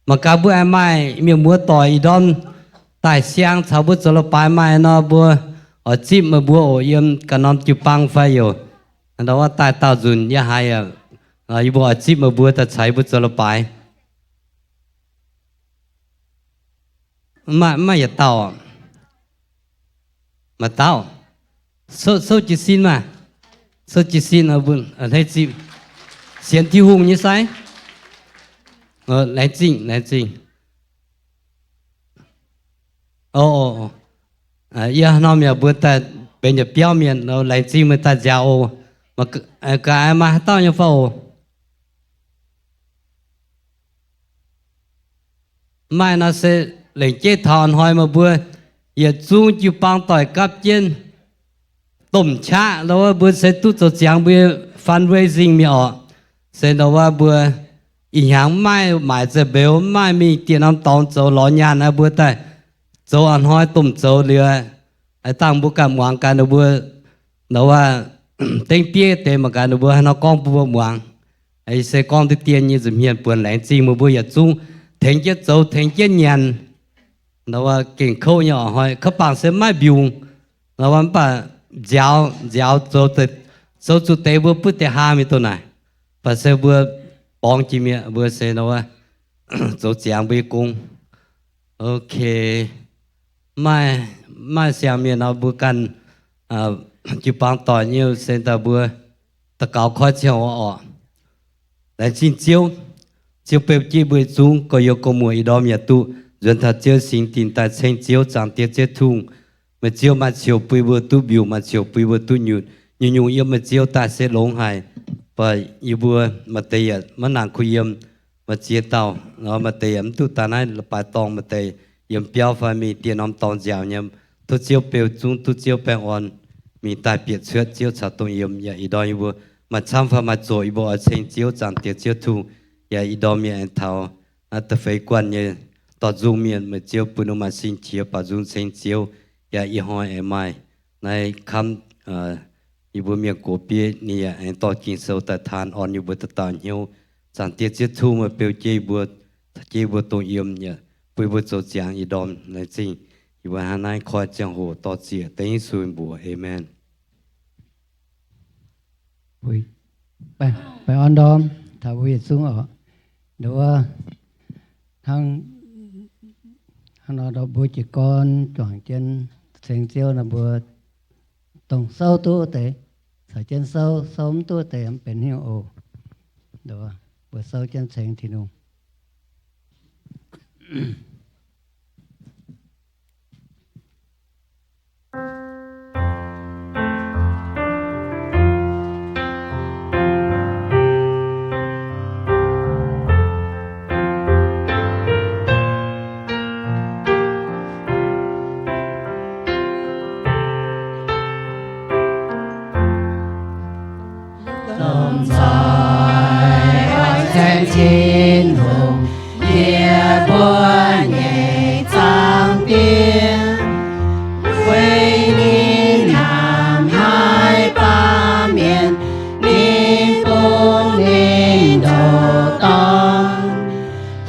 Mangc gaax mbuo aengx maaih mienh muoz doic ih ndorm daaih siang caux mbuo zoux leiz-baaix maaih nor, mbuo oix zipv meih mbuo oc. Yiem ganh norm jiu-baang fai youc ndau wuov daaih daauh nzunc yie haiz, yie mbuo oix zipv meih mbuo daaih caux yie mbuo zoux leiz-baaix. Mv maaih yietc dauh. Maaih dauh. Souv jiez sin maah. Souv jiez sin, hneiv zingh. Sienx Tin-Hungh nyei sai. Laengz zingh, laengz zingh. Yie norm yaac mbuo daaih benx yietc biauv mienh, laengz zingh meih daaih nziaaux oc. Gaax maaih haaix dauh nyei fai oc? Maaih nor se lengc jeiv taux a'hnoi meih mbuo yietc zungv jiu-baang doic gapv jienv domh qaqv ndau wuov mbuo se duqv zoux ziangx mbuo fundraising mingh orqc. Se ndau wuov mbuo ih hnyangx mv maaih maaic za'mbeux, mv maaih mingh dieh norm dorngx zoux lorz nyaanh aqv, mbuo daaih zoux a'hnoi domh zoux liuz, haaix dangh mbuo ganh muangx gaax ninh mbuo ndau wuov dengv diev deix mangc gaax ninh mbuo haaix nor gorngv bun mbuo muangx. Se gorngv deix dien nyei nza'hmien buonc laengz zingh meih mbuo yietc zungv tengx jienv zoux, tengx jienv nyanc. Ndau wuov gengh kouv nyei oc. Hnoi kouv bangc se maiv mbiungc, ndau wuov mv baac nziaaux, nziaaux zoux, zoux zuqc deix mbuo buov deix haa mingh doh naaic. Baac se mbuo borngz jiex mi'aqv, mbuo se ndau wuov zoux ziangx mbuo nyei gong. Ok. Maaih, maaih siang-mienh nor mbuo ganh jiu-baang doic nyei se daaih mbuo daux gaux koi ziangh hoc oc. Laengz zingh Ziouv. Ziouv beu jienv mbuo yietc zungv gorx-youz gorx-muoc ih ndorm yaac duqv nzuonx taux Ziouv singx dinc daaih ceng Ziouv, Zaangc Diex Ziouv Tin-Hungh. Meih Ziouv maaih ciouc bun mbuo duqv mbiungc, maaih ciouc bun mbuo duqv nyutc. Nyungc-nyungc yiem meih Ziouv daaih se longx haic. Baac yie mbuo maaih deix yaac maiv nangc kuh yiem, maaih ziex dauh, maaih deix yaac mv duqv daaih naaiv leiz-baaix dorngh, maaih deix yiem biauv fai mingh dieh norm dorngx nziaauc nyei. Tov Ziouv beu zungv duqv Ziouv baengh orn mingh daaih bieqc cuotv Ziouv caux dongh yiem. Yaac ih ndorm yie mbuo maaih camv fai maaih zoqc, yie mbuo oix ceng Ziouv, Zaangc Diex Ziouv Tin-Hungh. Yaac ih ndorm yie aengx taux naaiv da'feix guanh nyei dorh nzung mienh, meih Ziouv bun ninh maaih sin qiex baaux nzung ceng Ziouv. Yaac ih hnoi aengx maaih naaiv kamv yie mbuo mienh gox bieqc, ninh yaac aengx dorh Ging-Sou daaih taan orn yie mbuo dauh dauh hnyouv. Zaangc Diex Ziouv Tin-Hungh, meih beu jienv yie mbuo, taux jienv yie mbuo dongh yiem, yaac bun yie mbuo zoux ziangx ih ndorm. Laengz zingh. Yie mbuo hnangv naaiv koi ziangh hoc dor-ziec dengv Yesu mbuox. Aamen. Baengh orn ndorm taux mbuo yietc zungv oc. Nduov hnangv, hnangv nor mbuo jiez gorn juangc jienv ceng Ziouv nor, mbuo dongh souv duqv deix caux jienv souv, souv mv duqv deix mv benx haaix nyungc oc. Nduov mbuo souv jienv ceng Tin-Hungh. Lomh nzoih oix ceng Tin-Hungh, yie mbuo nyei Zaangc Diex, weic ninh hnamv haic baamh mienh, ninh bun ninh ndoh dorn,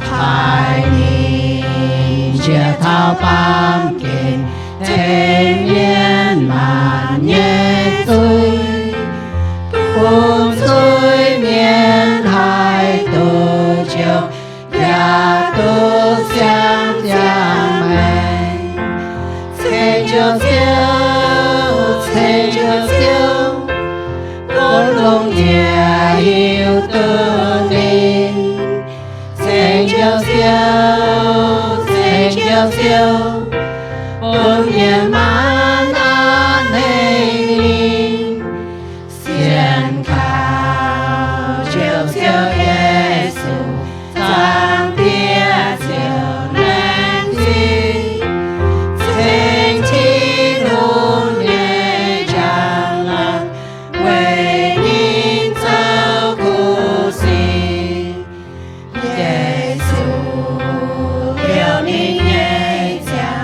taaih ninh njiec taux baamh gen, tengx mienh maanc nyei zuiz, bun zuiz-mienh haih duqv njoux, yaac duqv siang ziangh maengc. Ceng Ziouv, Ziouv, ceng Ziouv, Ziouv, bun lungh ndiev hiuv duqv ninh. Ceng Ziouv, Ziouv, ceng Ziouv, Ziouv, bun mienh maanc a'hneiv ninh. Sienx kaux Ziouv, Ziouv Yesu, Zaangc Diex ziouc laengz zingh, ceng Tin-Hungh nyei njang-laangc, weic ninh zoux kuv sic. Yesu liouh ninh nyei ziangh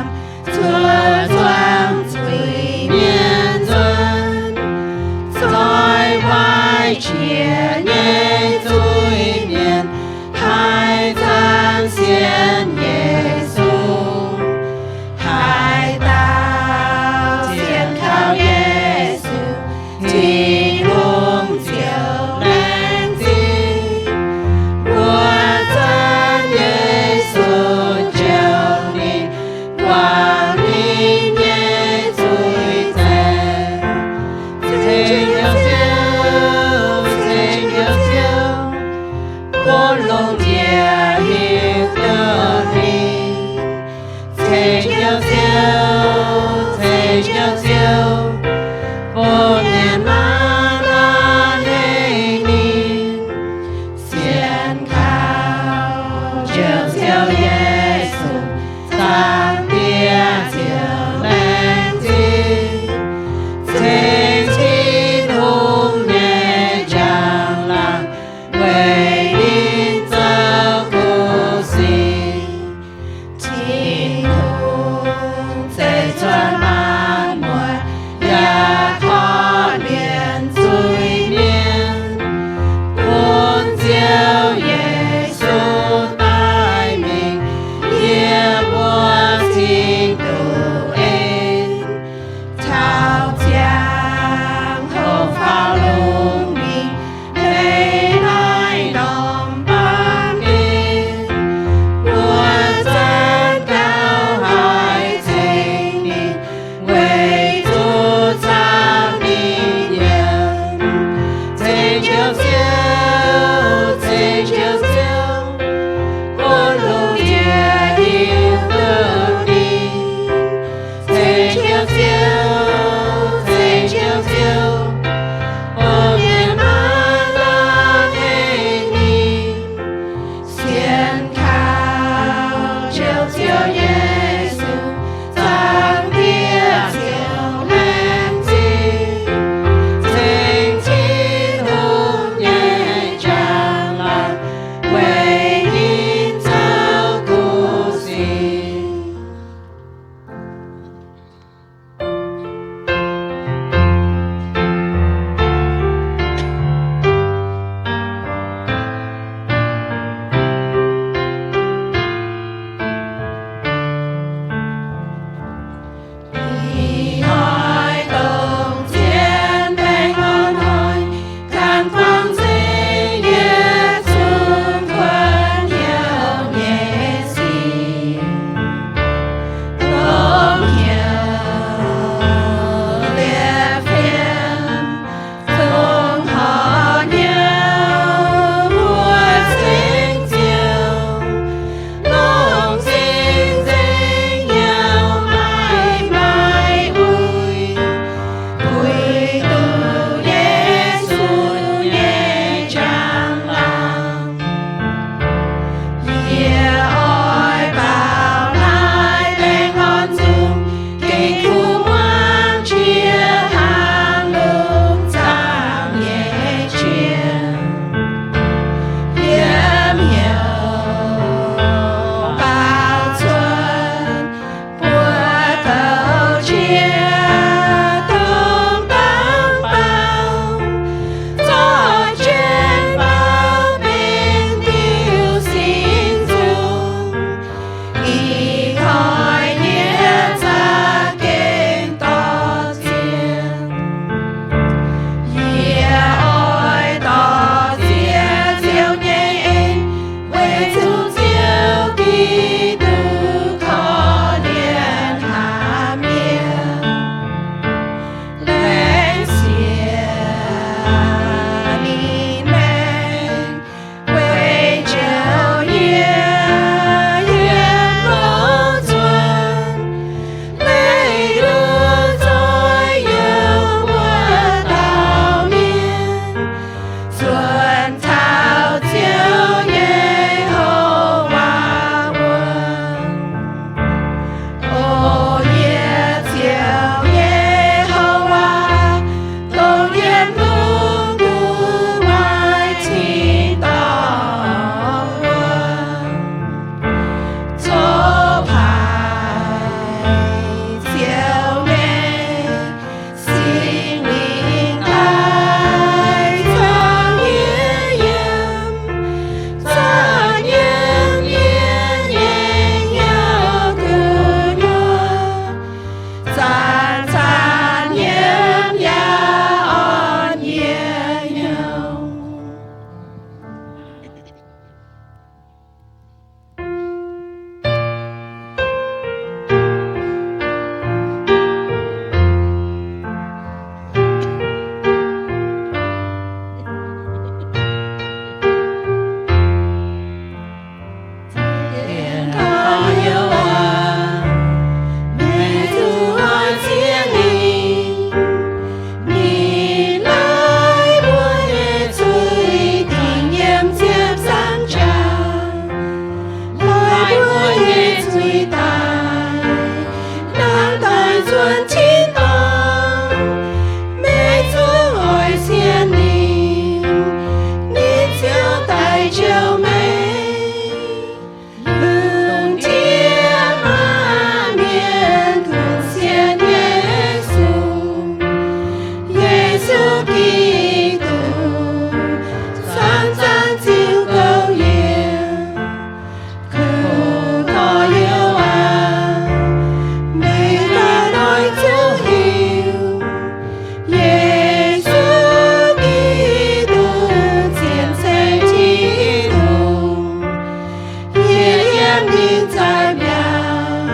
yiem ninh zaih mbiaauc,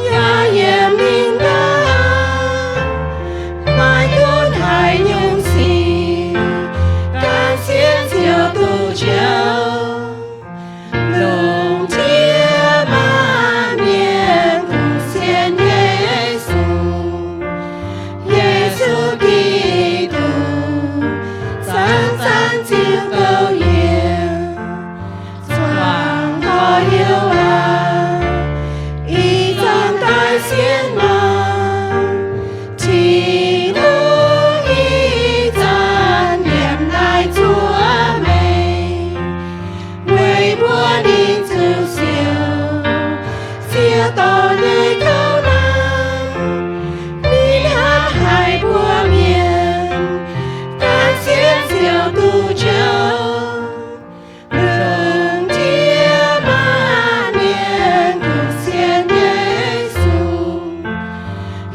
yaac yiem ninh ndau, maiv gunv haaix nyungc sic, gan sienx ziouc duqv njoux. Longc jiex maanc mienh kungx sienx Yesu. Yesu Giduc, zanc-zanc ziouc gouv yiem, zuangx dorh heuc waac, ih zanc daaih sienx maah, Tin-Hungh ih zanc yiem naaiv zuov meih, weic mbuox ninh zoux siou, siou dorh nyei kouv naaiv, ninh hnamv haic mbuo mienh, gan sienx ziouc duqv njoux. Longc jiex maanc mienh kungx sienx Yesu.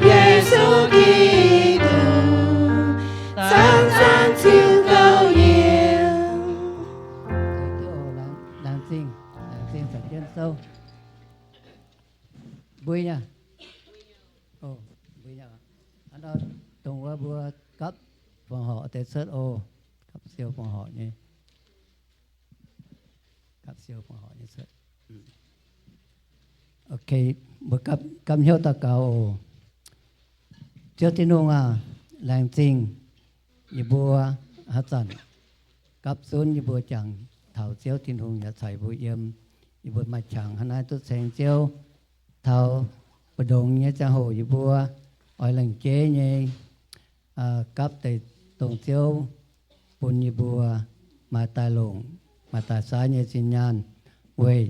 Yesu Giduc, zanc-zanc ziouc gouv yiem. Laengz zingh, laengz zingh caux jienv souv. Mbui nyei. Hnangv nor dongh wuov mbuo gapv fongc horc deix cuotv oc. Gapv siou fongc horc nyei. Gapv siou fongc horc nyei cuotv. Ok, mbuo gapv, gapv hnyouv daux gaux oc. Ziouv Tin-Hungh aah, laengz zingh yie mbuo haaix zanc gapv zunv yie mbuo jangx taux Ziouv Tin-Hungh yaac caux yie mbuo yiem. Yie mbuo maaih qangx hnangv naaiv duqv ceng Ziouv. Taux mbu'ndongx nyei ziangh hoc yie mbuo oix lengc jeiv nyei gapv deix dongh Ziouv bun yie mbuo maaih daaih longc, maaih daaih saaiv nyei zinh nyaanh weic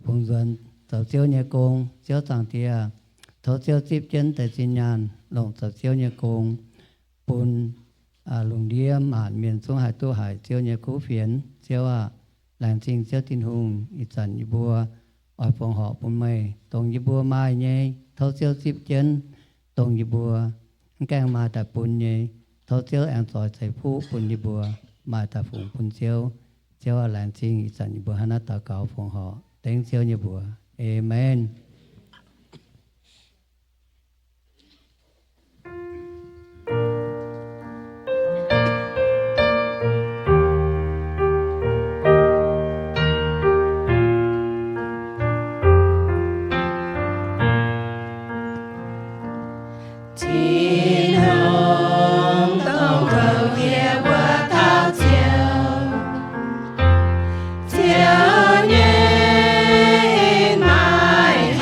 fungx nzuonx zoux Ziouv nyei gong. Ziouv Zaangc Diex, tov Ziouv zipv jienv deix zinh nyaanh longc zoux Ziouv nyei gong, bun lungh ndiev maanc mienh zungv haih duqv haiz Ziouv nyei kuv fienx. Ziouv aah, laengz zingh Ziouv Tin-Hungh ih zanc yie mbuo oix fongc horc bun meih. Dongh yie mbuo maaih nyei, tov Ziouv zipv jienv. Dongh yie mbuo mv gaengh maaih daaih bun nyei, tov Ziouv aengx zoix ceix fuqv bun yie mbuo maaih daaih fungx bun Ziouv. Ziouv aah, laengz zingh ih zanc yie mbuo hnangv naaiv daux gaux fongc horc dengv Ziouv nyei mbuox. Aamen. Tin-Hungh dongh kouv yie mbuo taux Ziouv, Ziouv nyei maaih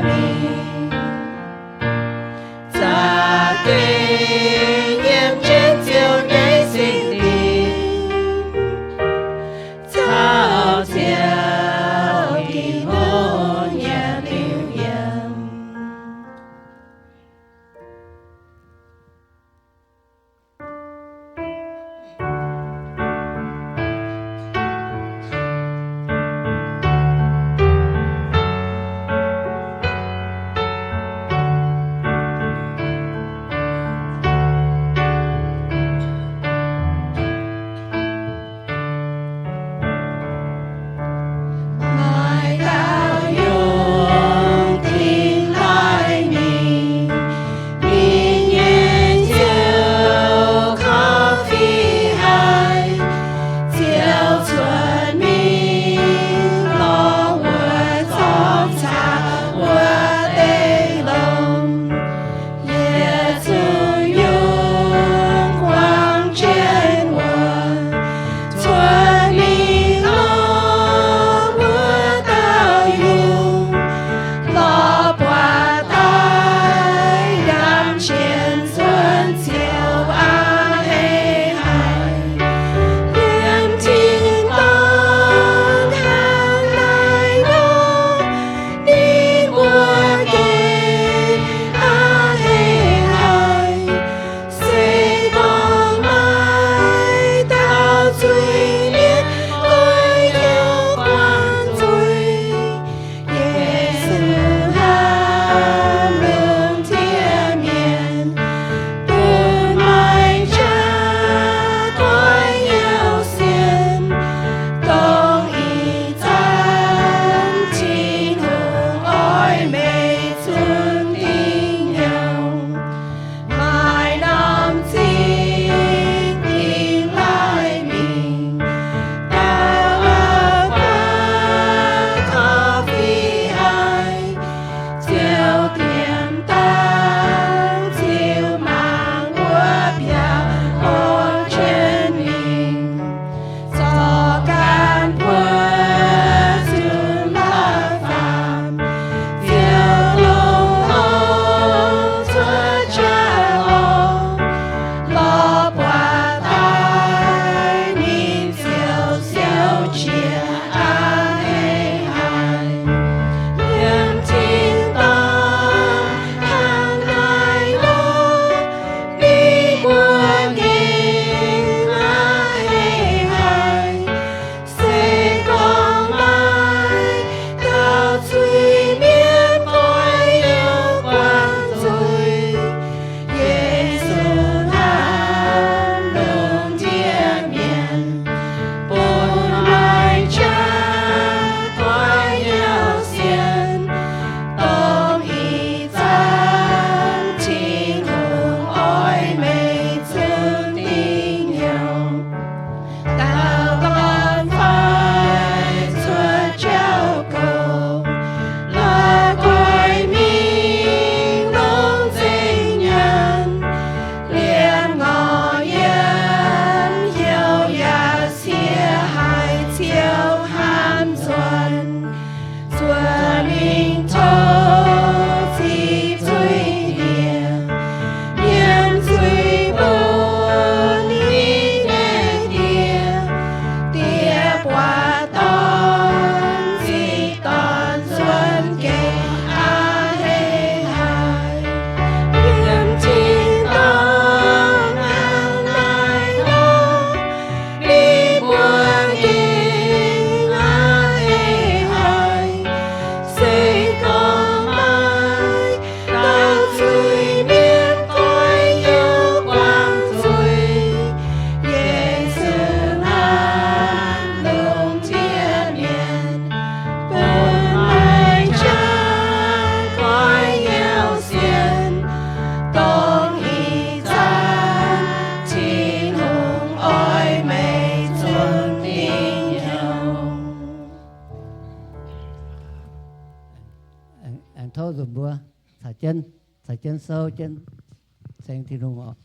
mingh, za'gengh yiem jienv Ziouv nyei singx lingh, caux Ziouv Ging-Sou nyei liuz yiem. Maaih dauh yungz dingh lai mingh, ninh nyei ziouv korv-fiqv haic, ziouc cuotv mingh lorz wuov zorngv caux wuov deic-bung. Yietc zungv yungz guangc jienv wuov, cuotv mingh lorz wuov dauh yungz, lorz buatc daaih yangh jienv cuotv ziouc a'hneiv haic. Yiem tin-dorngh hnangv naaiv nor, ninh mbuo gengh a'hneiv haic. Se gorngv maaih dauh zuiz-mienh goiv hnyouv guangc zuiz, Yesu hnamv lungh ndiev mienh, bun maaih qaqv goiv hnyouv sienx, dongh ih zanc Tin-Hungh oix meih zunc dingh nyouh. Maaih norm zingh dingh lai mingh, dauh auv-guaav korv-fiqv haic, ziouc diemx dangh ziux mangc wuov biauv orn jienv mingh. Zorqv gaanv buoz zunc la'faam, ziouc longc longx cuotv jauv orn, lorz buatc daaih ninh ziouc siou jiex a'hneiv haic. Yiem tin-dorngh hnangv naaiv nor, ninh mbuo gengh a'hneiv haic. Se gorngv maaih dauh zuiz-mienh goiv hnyouv guangc zuiz, Yesu hnamv lungh ndiev mienh, bun maaih qaqv goiv hnyouv sienx, dongh ih zanc Tin-Hungh oix meih zunc dingh nyouh. Dauh dorn-faix cuotv jauv-gouv, la'guaih mingh longc zinh nyaanh, liemh ngorc yiem hnyouv yaac siex haic, Ziouv hnamv nzuonx. Zuov mingh tov ziqc zuiz-ndiev, yiem zuiz bun ninh nyei die. Die buatc dorn, ziqc dorn nzuonx gengh a'hneiv haic. Yiem tin-dorngh hnangv naaiv nor, ninh mbuo gengh a'hneiv haic. Se gorngv maaih dauh zuiz-mienh goiv hnyouv guangc zuiz, Yesu hnamv lungh ndiev mienh, bun maaih qaqv goiv hnyouv sienx, dongh ih zanc Tin-Hungh oix meih zunc dingh nyouh. Aengx tov nzunc mbuo caux jienv, caux jienv souv jienv ceng Tin-Hungh oc.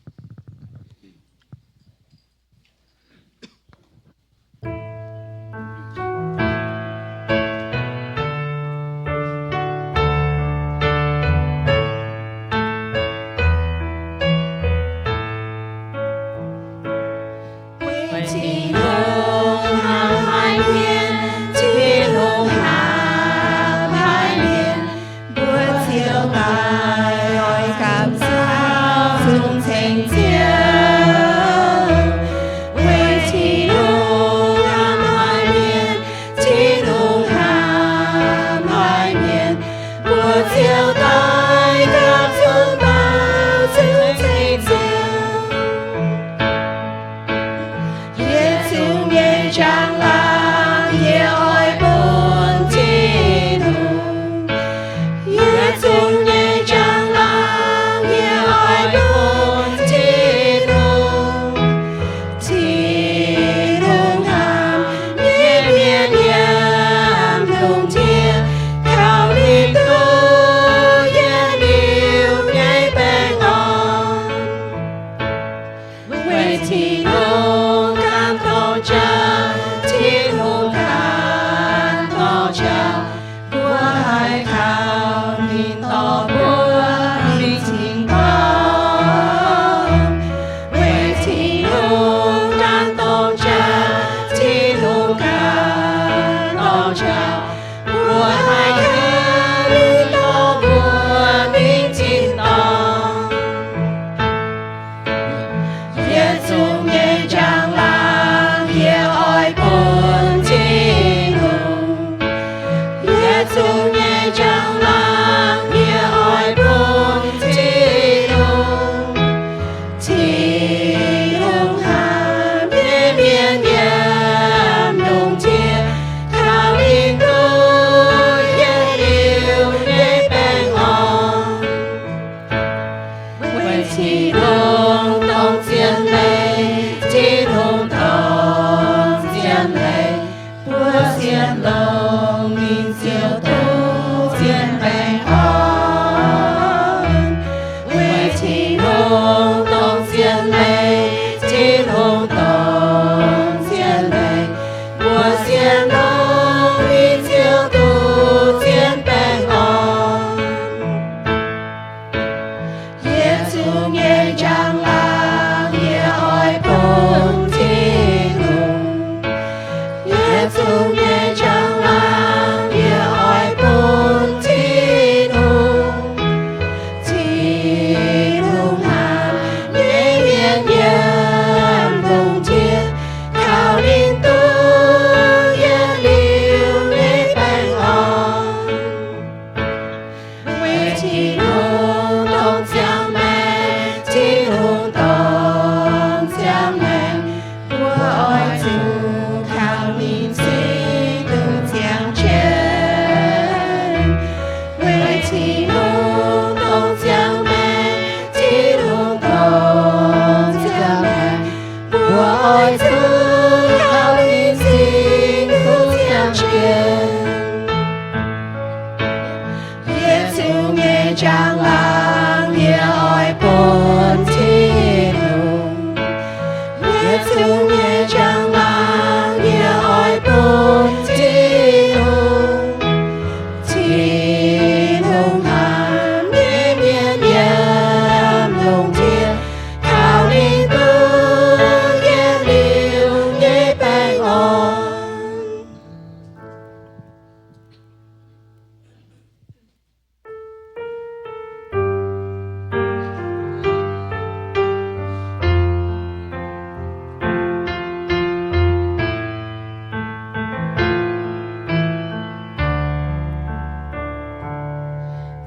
Ziouv daaih gapv zunv baaux zunv ceng Ziouv. Yietc zungv nyei njang-laangc yie oix bun Tin-Hungh. Yietc zungv nyei njang-laangc yie oix bun Tin-Hungh. Tin-Hungh hnamv nyei mienh yiem lungh ndiev, kaux ninh duqv yietc liuz nyei baengh orn. Weic Tin-Hungh ganh dorng jauv, Tin-Hungh ganh dorng jauv, mbuo haih kaux ninh dorh mbuo mingh tin-dorngh. Weic Tin-Hungh ganh dorng jauv, Tin-Hungh ganh dorng jauv, mbuo haih kaux ninh dorh mbuo mingh tin-dorngh. Yietc zungv nyei njang-laangc yie oix bun Tin-Hungh. Yietc zungv nyei njang-laangc yie oix bun Tin-Hungh. Tin-Hungh hnamv nyei mienh yiem lungh ndiev, kaux ninh duqv yietc liuz nyei baengh orn. Weic Tin-Hungh dongh zien leiz, Tin-Hungh dongh zien leiz, mbuo sienx longx ninh ziouc duqv zien baengh orn. Weic Tin-Hungh dongh zien leiz, Tin-Hungh dongh zien leiz, mbuo sienx longx ninh ziouc duqv zien baengh orn. Yietc zungv nyei njang-laangc yie oix bun Tin-Hungh. Yietc zungv nyei njang-laangc yie oix bun Tin-Hungh. Tin-Hungh hnamv nyei mienh yiem lungh ndiev, kaux ninh duqv yietc liuz nyei baengh orn. Weic Tin-Hungh dongh ziangh maengc, Tin-Hungh dongh ziangh maengc, mbuo oix zuqc kaux ninh cingx duqv ziangh jienv. Weic Tin-Hungh dongh ziangh maengc, Tin-Hungh dongh ziangh maengc, mbuo oix zuqc kaux ninh cingx duqv ziangh jienv. Yietc zungv nyei njang-laangc yie oix bun Tin-Hungh. Yietc zungv nyei njang-laangc yie oix bun Tin-Hungh. Tin-Hungh hnamv nyei mienh yiem lungh ndiev, kaux ninh duqv yietc liuz nyei baengh orn.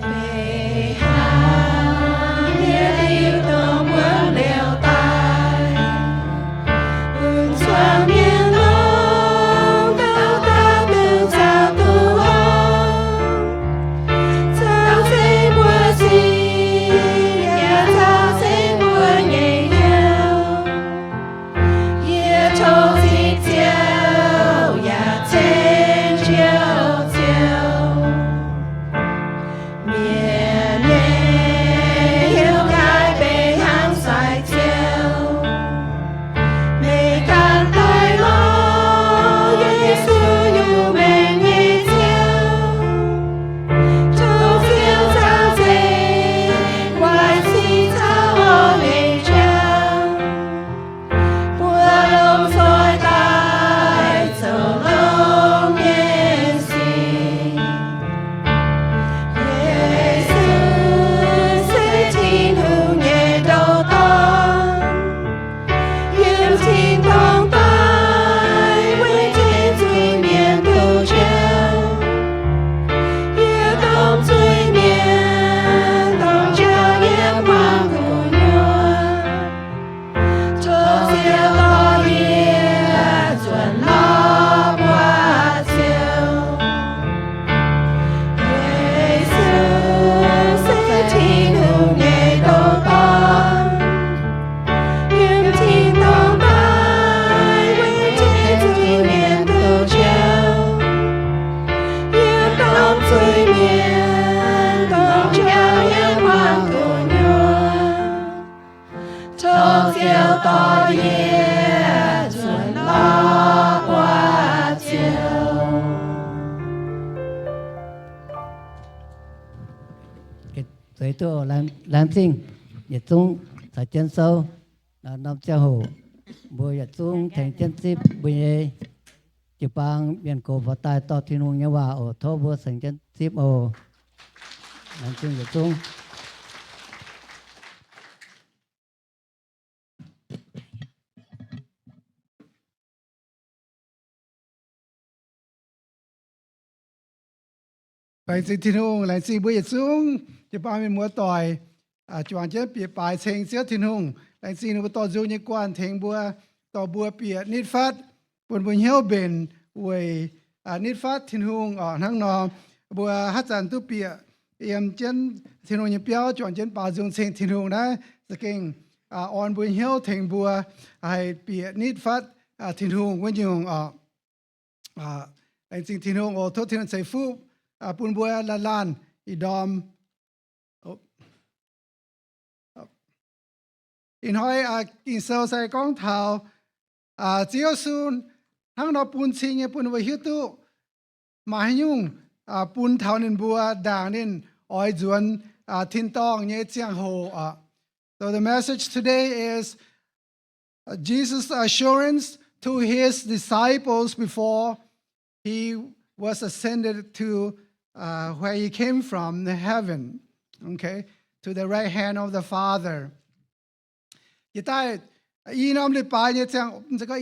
Beiv hnangv yietc liuz dongh wuonv liouc daaih, bun zuangx mienh longc dauh dauh duqv caux duqv horpc, caux zengv mbuo sic, yaac caux zengv mbuo nyei hnyouv. Yie tov zipv Ziouv yaac ceng Ziouv Ziouv. Mienh nyei hnyouv kaaix benx hnangv sai Ziouv. Meih ganh daaih lorz Yesu, Iu-Mienh nyei Ziouv. Tov Ziouv caux zengv waaic sic caux orn nyei jauv. Mbuo lomh nzoih daaih zoux longx nyei sic. Yie dorh yie zuonx lorz buatc ziouc. Zueiz duqv laengz zingh yietc zungv caux jienv souv norm ziangh hoc mbuo yietc zungv tengx jienv zipv mbuo nyei jiu-baang mienh gox buatc daaih dorh Tin-Hungh nyei waac oc. Tov mbuo cengx jienv zipv oc. Laengz zingh yietc zungv. Laengz zingh Tin-Hungh, laengz zingh mbuo yietc zungv jiu-baang mienh muoz-doic, juangc jienv bieqc baaix ceng Ziouv Tin-Hungh. Laengz zingh ninh mbuo dorh nzung nyei guanh tengx mbuo, dorh mbuo bieqc nitv fatv, bun mbuo hnyouv mbenc weic nitv fatv Tin-Hungh oc. Hnangv nor, mbuo haaix zanc duqv bieqc yiem jienv Tin-Hungh nyei biauv, juangc jienv baaux nzung ceng Tin-Hungh naaiv, za'gengh orn mbuo hnyouv tengx mbuo haih bieqc nitv fatv Tin-Hungh wuov nyungc oc. Laengz zingh Tin-Hungh oc. Tov Tin-Hungh ceix fuqv bun mbuo laanh laanh ih ndorm. Ih hnoi Ging-Sou se gorngv taux Ziouv Yesu hnangv nor bun cing nyei bun mbuo hiuv duqv maaih haaix nyungc bun taux ninh mbuo ndaangc ninh oix nzuonx tin-dorngh nyei ziangh hoc oc. So the message today is Jesus' assurance to his disciples before he was ascended to where he came from, the heaven, okay, to the right hand of the Father. Jiex daaih i norm leiz-baaix nyei ziangh,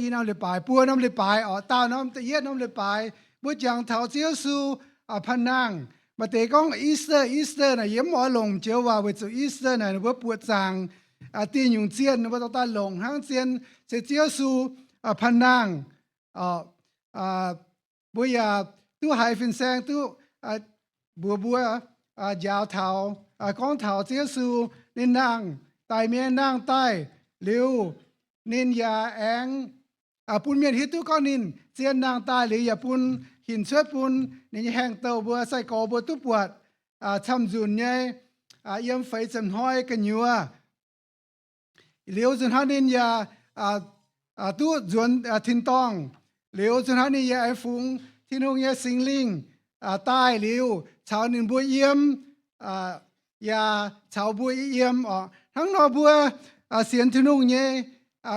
i norm leiz-baaix, buo norm leiz-baaix oc, daauh norm, da'yietv norm leiz-baaix, mbuo jangx taux Ziouv Yesu panh nangh. Maaih deix gorngv Easter, Easter naaic yie mv oix longc joux waac weic zuqc Easter naaic ninh mbuo buoqc zaangc dieh nyungc zienh ninh mbuo dorh daaih longc hnangv zien se Ziouv Yesu panh nangh. Mbuo yaac duqv haiz fin-saeng duqv mbuox mbuo njaaux taux, gorngv taux Ziouv Yesu ninh nangh daaih, mienh nangh daaih liuz, ninh yaac aengx bun mienh hiuv duqv gorngv ninh zien nangh daaih liuz yaac bun hinc cuotv bun ninh nyei haengh douh mbuo sai-gorx mbuo duqv buatc camv-nzunc nyei yiem feix ziepc hnoi gu'nyuoz. Liuz nzunc hnoi ninh yaac duqv nzuonx tin-dorngh. Liuz nzunc hnoi ninh yaac aengx fungx Tin-Hungh nyei Singx Lingh daaih liuz caux ninh mbuo yiem, yaac caux mbuo yiem oc. Hnangv nor mbuo sienx Tin-Hungh nyei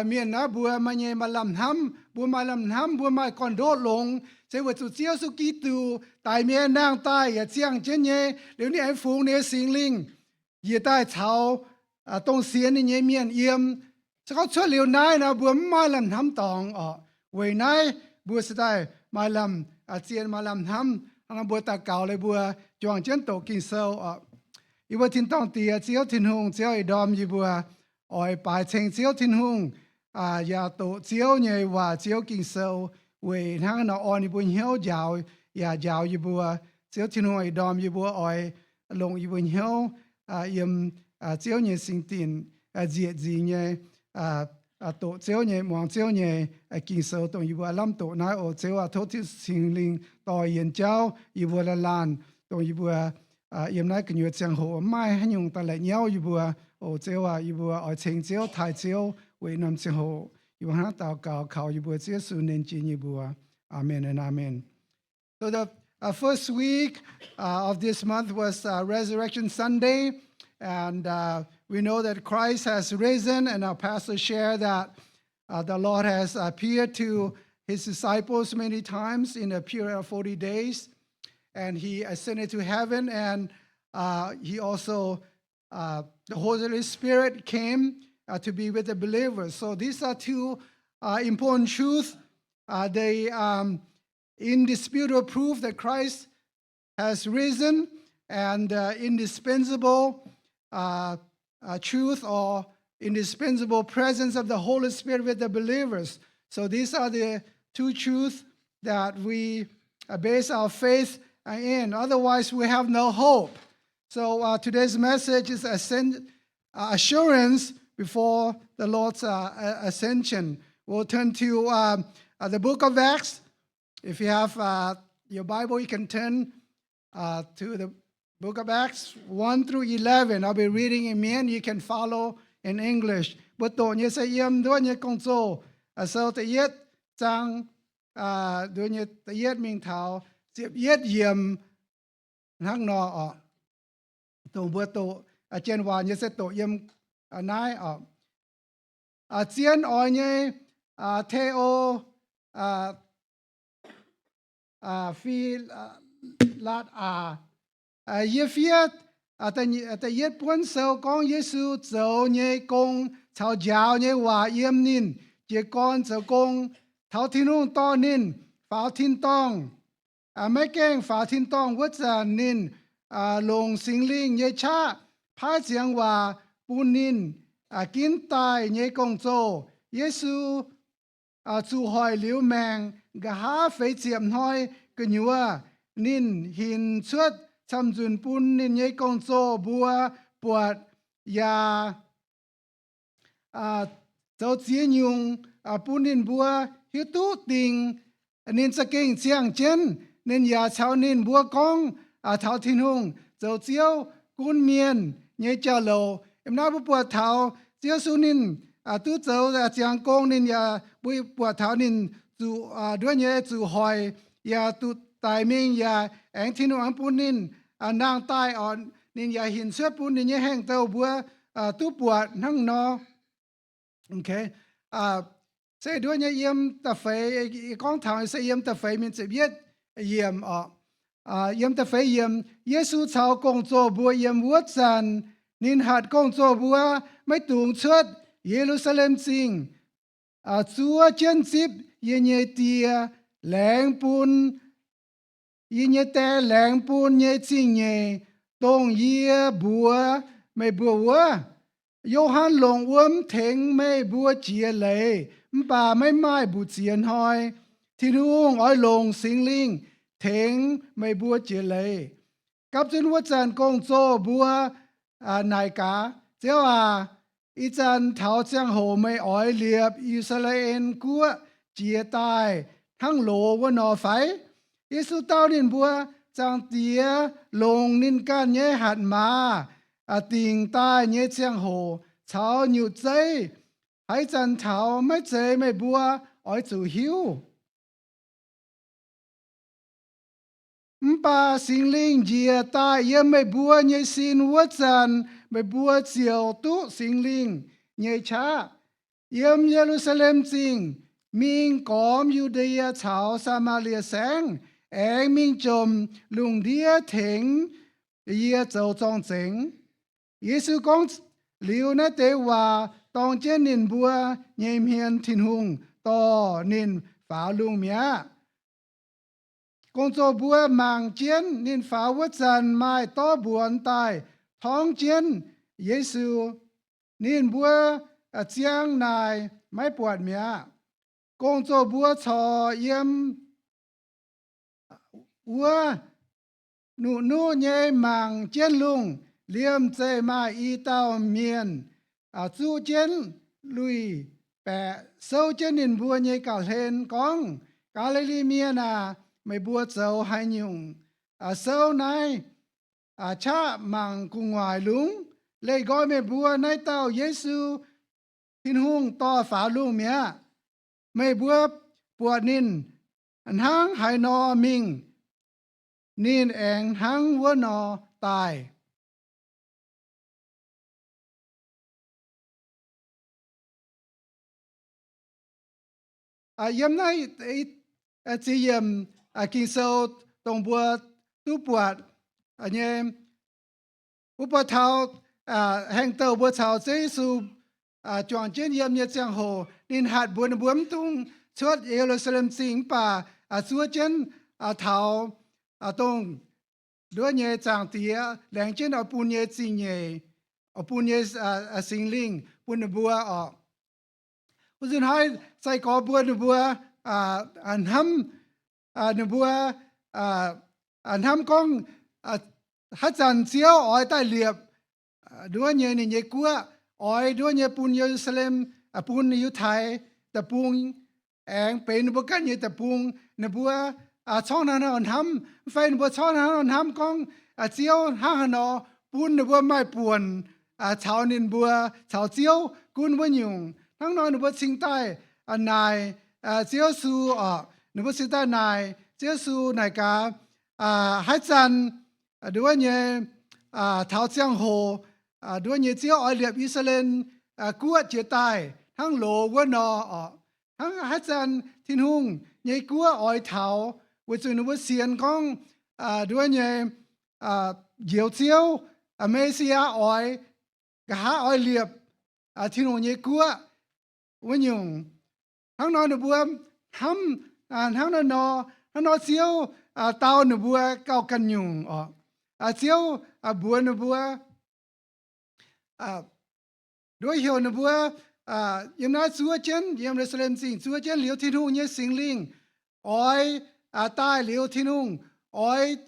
mienh naaiv, mbuo maaih nyei maaih lamh hnamv, mbuo maaih lamh hnamv, mbuo maaih gorn-ndoqv longx, se weic zuqc Ziouv Yesu Giduc daic mi'aqv, nangh daaih yaac ziangh jienv nyei. Liuz ninh aengx fungx ninh nyei Singx Lingh njiec daaih caux dongh sienx ninh nyei mienh yiem. Se gorngv cuotv liuz naaiv nor, mbuo mv maaih lamh hnamv dorngx oc. Weic naaiv mbuo se daaih maaih lamh zien, maaih lamh hnamv. Hnangv nor mbuo daux gaux liuz mbuo juangc jienv doqc Ging-Sou oc. Yie mbuo tin-dorngh Diex, Ziouv Tin-Hungh, Ziouv ih ndorm yie mbuo oix baaix ceng Ziouv Tin-Hungh, yaac doqc Ziouv nyei waac, Ziouv Ging-Sou, weic hnangv nor orn yie mbuo hnyouv njaaux, yaac njaaux yie mbuo. Ziouv Tin-Hungh, ih ndorm yie mbuo oix longc yie mbuo hnyouv yiem Ziouv nyei singx dinc nzieqc nzingx nyei doqc Ziouv nyei, muangx Ziouv nyei Ging-Sou, dongh yie mbuo lamh doqc naaiv. O Ziouv aac, tov Singx Lingh dorh yienx jauv yie mbuo laanh laanh, dongh yie mbuo yiem naaiv gu'nyuoz ziangh hoc mv maaih haaix nyungc daaih la'nyauv yie mbuo. O Ziouv aac, yie mbuo oix ceng Ziouv, taaih Ziouv weic norm ziangh hoc. Yie mbuo hnangv daux gaux kaux yie mbuo Ziouv Yesu ninh jiex nyei mbuox. Aamen, aamen. So the uh, first week uh, of this month was uh, Resurrection Sunday, and uh, we know that Christ has risen, and our pastor shared that uh, the Lord has appeared to his disciples many times in a period of forty days, and he ascended to heaven, and uh, he also, uh, the Holy Spirit came uh, to be with the believers. So these are two uh, important truths. Uh, they um, indisputable proof that Christ has risen, and uh, indispensable uh, uh, truth or indispensable presence of the Holy Spirit with the believers. So these are the two truths that we uh, base our faith uh, in. Otherwise, we have no hope. So uh, today's message is ascend, uh, assurance before the Lord's uh, ascension. We'll turn to um, uh, the book of Acts. If you have uh, your Bible, you can turn uh, to the book of Acts one through eleven. I'll be reading in Mien. You can follow in English. mbuo doqc nyei se yiem nduov nyei Gong-Zoh sou da'yietv zaang, nduov nyei da'yietv mingh taux ziepc yietv yiemc hnangv nor oc. Dongh mbuo doqc, jien waac nyei se doqc yiem naaiv oc. Zien oix nyei, Te^o, Fi^latv^aa. Yie fiev da'yietv buonv sou gorngv Yesu zoux nyei gong caux njaaux nyei waac yiem ninh jiez gorn zoux gong, taux Tin-Hungh dorh ninh faaux tin-dorngh. Maiv gaengh faaux tin-dorngh wuov zanc ninh longc Singx Lingh nyei qaqv paaiv ziangx waac bun ninh ginv daaih nyei gong-zoh. Yesu zuqc hoic liuz maengc nqa'haav feix ziepc hnoi gu'nyuoz, ninh hinc cuotv camv-nzunc bun ninh nyei gong-zoh mbuo buatc, yaac zoux ziex nyungc bun ninh mbuo hiuv duqv dingc ninh za'gengh ziangh jienv. Ninh yaac caux ninh mbuo gorngv taux Tin-Hungh zoux Ziouv gunv mienh nyei jauv-louc. Yiem naaiv mbuo buatc taux Ziouv Yesu ninh duqv zoux ziangx gong, ninh yaac, mbuo buatc taux ninh zuqc nduov nyei zuqc hoic, yaac duqv daic mingh, yaac aengx Tin-Hungh aengx bun ninh nangh daaih oc. Ninh yaac hinc cuotv bun ninh nyei hengx-douc mbuo duqv buatc hnangv nor. Se nduov nyei yiem da'feix, gorngv taux se yiem da'feix mingh ziepc yietv yiemc oc. Yiem da'feix yiemc, Yesu caux gong-zoh mbuo yiem wuov zanc, ninh hatc gong-zoh mbuo maiv dungx cuotv Ye^lu^saa^lem Zingh, zuov jienv zipv yie nyei die, laengz bun yie nyei die laengz bun nyei zingh nyeic, dongh yie mbuox meih mbuo wuov. Yo^han longc wuom tengx meih mbuo jiex leiz, mv baac maiv maaih mbu'ziex hnoi. Tin-Hungh oix longc Singx Lingh tengx meih mbuo jiex leiz. Gapv zunv wuov zanc gong-zoh mbuo naaic gaax, Ziouv aac, ih zanc taux ziangh hoc meih oix liepc I^saa^laa^en Guoqv jiex daaih hnangv loz wuov nor fai? Yesu dau ninh mbuo, Zaangc Diex longc ninh ganh nyei hatc maaz dingc daaih nyei ziangh hoc caux nyutc zeiv haaix zanc taux maiv zeiz meih mbuo oix zuqc hiuv. Mv baac Singx Lingh njiec daaih yiem meih mbuo nyei sin wuov zanc, meih mbuo ziouc duqv Singx Lingh nyei qaqv. Yiem Ye^lu^saa^lem Zingh, mingh gormx Yu^ndie caux Saa^maa^lie Saengv, aengx mingh jomc lungh ndiev tengx yie zoux zorng-zengx. Yesu gorngv liuz naaiv deix waac, dorng jienv ninh mbuo nyei hmien Tin-Hungh, dorh ninh faaux lungh mi'aqv. Gong-zoh mbuo mangc jienv ninh faaux wuov zanc maaih dorv mbuonx daaih torngv jienv Yesu. Ninh mbuo ziangh naaic maiv buatc mi'aqv. Gong-zoh mbuo corc yiem wuov nuqv-nuqv nyei mangc jienv lungh. Liemh zeih maaih i dauh mienh zuqv jienv lui-baeqc souv jienv ninh mbuo nyei gauh hlen gorngv, Gaa^li^li Mienh aac, meih mbuo zoux haaix nyungc souv naaiv qaqv mangc gu'nguaaic lungz? Leih nqoi meih mbuo naaiv dauh Yesu, Tin-Hungh dorh faaux lungh mi'aqv. Meih mbuo buatc ninh hnangv haaix nor mingh, ninh aengx hnangv wuov nor daaih. Yiem naaiv ziex yiemc Ging-Sou dongh mbuo duqv buatc nyei, mbuo buatc taux haengh douh mbuo caux Ziouv Yesu juangc jienv yiem nyei ziangh hoc, ninh hatc mbuox ninh mbuo mv dungx cuotv Ye^lu^saa^lem Zingh, mv baac zuov jienv taux dongh nduov nyei Zaangc Diex laengz jienv oix bun nyei zingh nyeic, oix bun nyei Singx Lingh bun ninh mbuo oc. Wuov nzunc hnoi sai-gorx mbuo ninh mbuo hnamv, ninh mbuo hnamv gorngv haaix zanc Ziouv oix daaih liepc nduov nyei ninh nyei guoqv, oix nduov nyei bun Ye^lu^saa^lem, bun Yiutai Deic-Bung aengx benx ninh mbuo ganh nyei deic-bung. Ninh mbuo corngv hnangv nor hnamv, mv fai ninh mbuo corngv hnangv nor hnamv gorngv Ziouv hnangv haaix nor bun ninh mbuo maaih buonc caux ninh mbuo, caux Ziouv gunv wuov nyungc. Hnangv nor ninh mbuo cingx daaih naaic Ziouv Yesu oc. Ninh mbuo cingx daaih naaic Ziouv Yesu naaic gaax, haaix zanc nduov nyei, taux ziangh hoc nduov nyei Ziouv oix liepc I^saa^laa^en Guoqv jiex daaih hnangv loz wuov nor oc. Hnangv haaix zanc Tin-Hungh nyei guoqv oix taux, weic zuqc ninh mbuo sienx gorngv nduov nyei njoux Ziouv, Me^si^yaa oix, nqa'haav oix liepc Tin-Hungh nyei guoqv wuov nyungc. Hnangv nor ninh mbuo hnamv, hnangv nor, hnangv nor Ziouv dau ninh mbuo gauh ganh nyungc oc. Ziouv mbuox ninh mbuo, nduov heuc ninh mbuo yiem naaiv zuov jienv, yiem Ye^lu^saa^lem Zingh zuov jienv liuz, Tin-Hungh nyei Singx Lingh oix daaih liuz, Tin-Hungh oix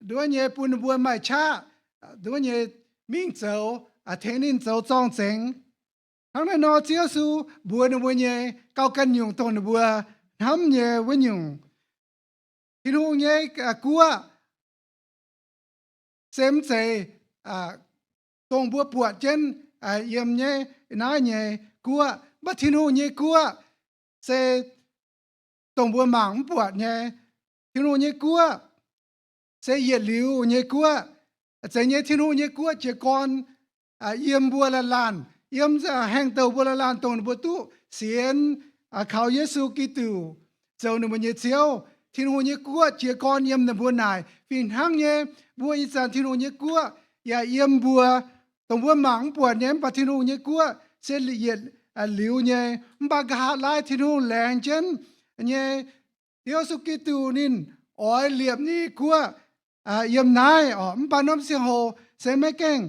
nduov nyei bun ninh mbuo maaih qaqv nduov nyei mingh zoux, tengx ninh zoux zorng-zengx. Hnangv naaiv nor Ziouv Yesu mbuox ninh mbuo nyei gauh ganh nyungc dongh ninh mbuo hnamv nyei wuov nyungc. Tin-Hungh nyei guoqv se mv zeiz dongh mbuo buatc jienv yiem nyei naaiv nyei guoqv, mv baac Tin-Hungh nyei guoqv se dongh mbuo mangc mv buatc nyei. Tin-Hungh nyei guoqv se yietc liuz nyei guoqv. Zeiz nyei, Tin-Hungh nyei guoqv jiez gorn yiem mbuo laanh laanh, yiem haengh douh mbuo laanh laanh, dongh ninh mbuo duqv sienx kaux Yesu Giduc zoux ninh mbuo nyei Ziouv. Tin-Hungh nyei guoqv jiez gorn yiem ninh mbuo naaic. Fih hnangv nyei, mbuo ih zanc Tin-Hungh nyei guoqv yaac yiem mbuo, dongh mbuo mangc mv buatc nyei, mv baac Tin-Hungh nyei guoqv se yietc liuz nyei. Mv baac nqa'haav laai Tin-Hungh laengz jienv nyei, Ziouv Yesu Giduc ninh oix liepc ninh guoqv yiem naaiv oc. Mv baac norm ziangh hoc se maiv gaengh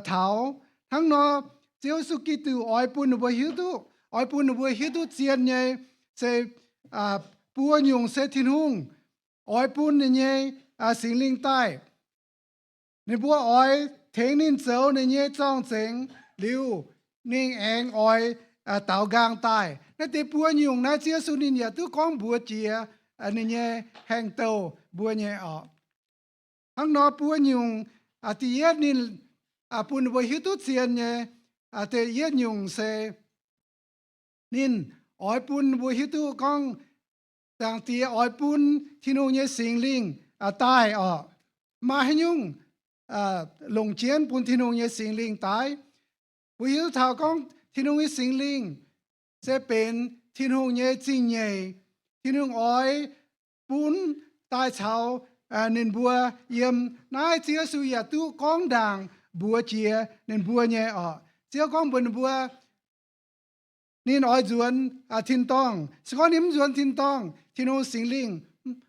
taux. Hnangv nor, Ziouv Yesu Giduc oix bun ninh mbuo hiuv duqv, oix bun ninh mbuo hiuv duqv zien nyei, se buo nyungc se Tin-Hungh oix bun ninh nyei Singx Lingh daaih. Ninh mbuo oix tengx ninh zoux ninh nyei zorng-zengx liuz, ninh aengx oix daaux nqaang daaih. Naaiv deix buo nyungc naaiv Ziouv Yesu ninh yaac duqv gorngv mbuox jiex ninh nyei haengh douh mbuo nyei oc. Hnangv nor buo nyungc, da'yietv ninh bun ninh mbuo hiuv duqv zien nyei, da'yietv nyungc se ninh oix bun mbuo hiuv duqv gorngv Zaangc Diex oix bun Tin-Hungh nyei Singx Lingh daaih oc. Maaih haaix nyungc longc jienv bun Tin-Hungh nyei Singx Lingh daaih? Mbuo hiuv taux gorngv Tin-Hungh nyei Singx Lingh se benx Tin-Hungh nyei zingh nyeic. Tin-Hungh oix bun daaih caux ninh mbuo yiem. Naaiv Ziouv Yesu yaac duqv gorngv ndaangc mbuox jiex ninh mbuo nyei oc. Ziouv gorngv mbuox ninh mbuo, ninh oix nzuonx tin-dorngh. Se gorngv ninh mv nzuonx tin-dorngh, Tin-Hungh Singx Lingh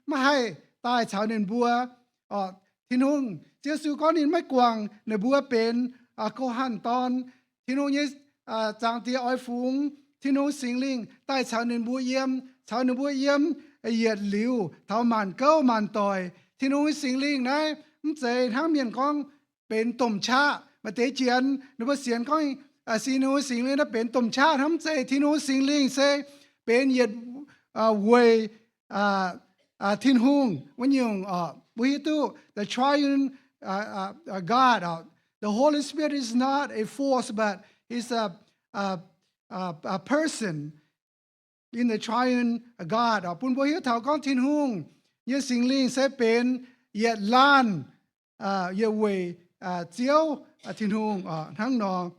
maiv haih daaih caux ninh mbuo. Tin-Hungh, Ziouv Yesu gorngv ninh maiv guangc ninh mbuo benx ko hanh dorn. Tin-Hungh nyei Zaangc Diex oix fungx Tin-Hungh Singx Lingh daaih caux ninh mbuo yiem, caux ninh mbuo yiem yietc liuz taux maanc gouv maanc doic. Tin-Hungh Singx Lingh naaiv mv zeiz hnangv mienh gorngv benx domh qaqv. Maaih deix janx ninh mbuo sienx gorngv Tin-Hungh Singx Lingh naaiv benx domh qaqv hnangv. Mv zeiz. Tin-Hungh Singx Lingh se benx yietc weic Tin-Hungh wuov nyungc oc. Mbuo hiuv duqv the triune God oc. The Holy Spirit is not a force, but is a, a, a person in the triune God oc. Bun mbuo hiuv taux gorngv Tin-Hungh nyei Singx Lingh se benx yietc laanh, yietc weic Ziouv Tin-Hungh oc. Hnangv nor,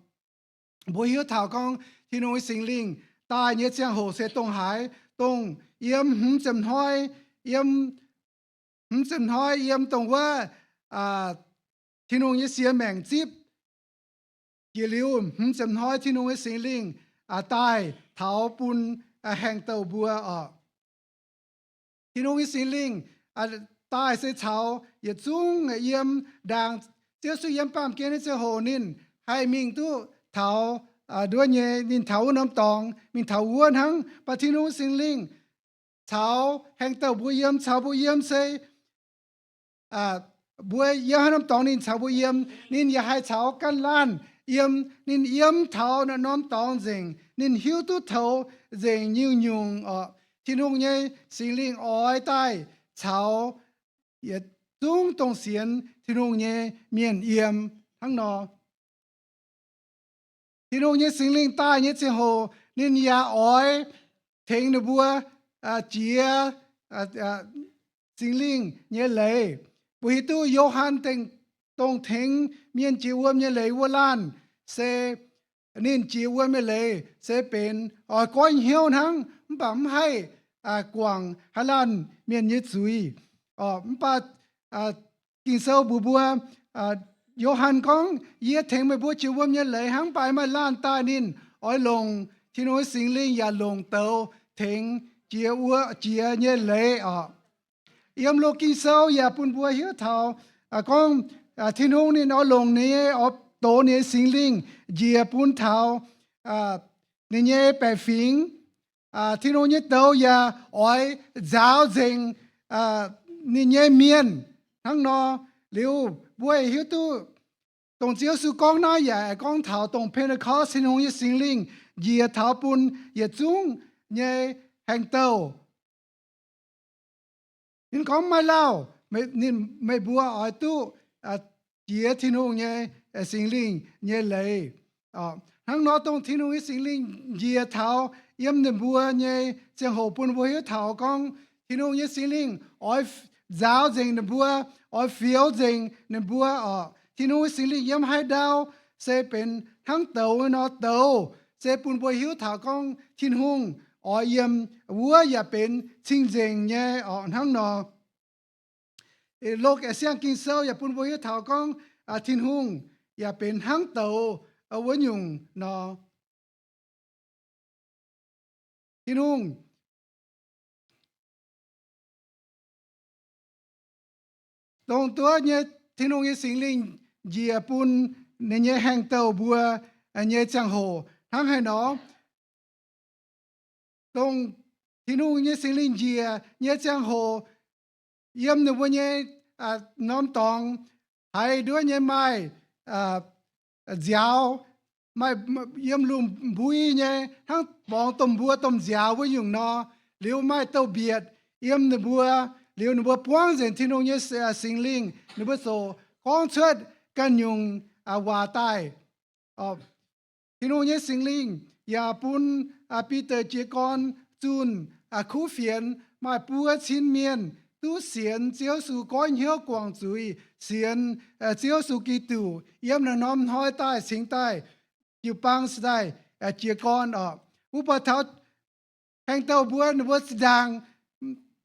mbuo hiuv taux gorngv Tin-Hungh nyei Singx Lingh daaih nyei ziangh hoc se dongh haaix, dongh yiem hmz ziepc hnoi, yiem hmz ziepc hnoi, yiem dongh wuov Tin-Hungh nyei siex maengc zipv jiex liuz, hmz ziepc hnoi Tin-Hungh nyei Singx Lingh daaih taux bun haengh douh mbuo oc. Tin-Hungh nyei Singx Lingh daaih se caux yietc zungv yiem ndaangc Ziouv Yesu yiem baamh gen nyei ziangh hoc ninh haih mingh duqv taux nduov nyei, ninh taux wuov norm dorngx, mingh taux wuov hnangv. Mv baac Tin-Hungh Singx Lingh caux haengh douh mbuo yiem, caux mbuo yiem se mbuo yiem haaix norm dorngx ninh caux mbuo yiem. Ninh yaac haih caux ganh laanh yiem. Ninh yiem taux naaiv norm dorngx nzengc. Ninh hiuv duqv taux nzengc nyungc-nyungc oc. Tin-Hungh nyei Singx Lingh oix daaih caux yietc zungv dongh sienx Tin-Hungh nyei mienh yiem hnangv nor. Tin-Hungh nyei Singx Lingh daaih nyei ziangh hoc, ninh yaac oix tengx ninh mbuo jiex Singx Lingh nyei leiz. Mbuo hiuv duqv Yo^han dongh tengx mienh jiex wuom nyei leiz wuov laanh se ninh jiex wuom nyei leiz se benx oix goiv hnyouv hnangv, mv baac mv haih guangc haaix laanh mienh nyei zuiz. Mv baac Ging-Sou mbuox mbuo, Yo^han gorngv, Yie tengx meih mbuo jiex wuom nyei leiz hnangv, mv baac maaih laanh daaih ninh oix longc Tin-Hungh nyei Singx Lingh yaac longc douz tengx jiex wuom, jiex nyei leiz oc. Yiem Loz-Ging Sou yaac bun mbuo hiuv taux gorngv Tin-Hungh ninh oix longc ninh nyei, oix douz ninh nyei Singx Lingh njiec bun taux ninh nyei baeqc fingx. Tin-Hungh nyei douz yaac oix nzaaux nzengc ninh nyei mienh. Hnangv nor, liuz mbuo hiuv duqv dongh Ziouv Yesu gorngv naaiv yaac gorngv taux dongh Pentecost Tin-Hungh nyei Singx Lingh njiec taux bun yietc zungv nyei haengh douh. Ninh gorngv, Maiv maaih lauh, ninh, meih mbuo oix duqv jiex Tin-Hungh nyei Singx Lingh nyei leiz. Hnangv nor, dongh Tin-Hungh nyei Singx Lingh njiec taux yiem ninh mbuo nyei ziangh hoc bun mbuo hiuv taux gorngv Tin-Hungh nyei Singx Lingh oix nzaaux nzengc ninh mbuo, oix fioux nzengc ninh mbuo oc. Tin-Hungh nyei Singx Lingh yiem haaix ndau se benx hnangv douz nor, douz se bun mbuo hiuv taux gorngv Tin-Hungh oix yiem wuov yaac benx cing-nzengc nyei oc. Hnangv nor, Loz-Ging Siang-Ging Sou yaac bun mbuo hiuv taux gorngv Tin-Hungh yaac benx hnangv douz wuov nyungc nor. Tin-Hungh, dongh duqv nyei Tin-Hungh nyei Singx Lingh njiec bun ninh nyei haengh douh mbuo nyei ziangh hoc hnangv haaix nor. Dongh Tin-Hungh nyei Singx Lingh njiec nyei ziangh hoc, yiem ninh mbuo nyei norm dorngx haiz nduov nyei maaih nziaaux, maaih yiem lungh mbui nyei hnangv borngz domh mbuo domh nziaaux wuov nyungc nor. Liuz maaih douz-mbietc yiem ninh mbuo, liuz ninh mbuo buangv nzengc Tin-Hungh nyei Singx Lingh, ninh mbuo ziouc gorngv cuotv ganh nyungc waac daaih. Tin-Hungh nyei Singx Lingh yaac bun Bide jiez gorn zunh kuv fienx, maaih buo cin mienh duqv sienx Ziouv Yesu, goiv hnyouv guangc zuiz, sienx Ziouv Yesu Giduc, yiem naaiv norm hnoi daaih cingx daaih jiu-baang cingx daaih jiez gorn oc. Mbuo buatc taux haengh douh mbuo, ninh mbuo zinh ndaangc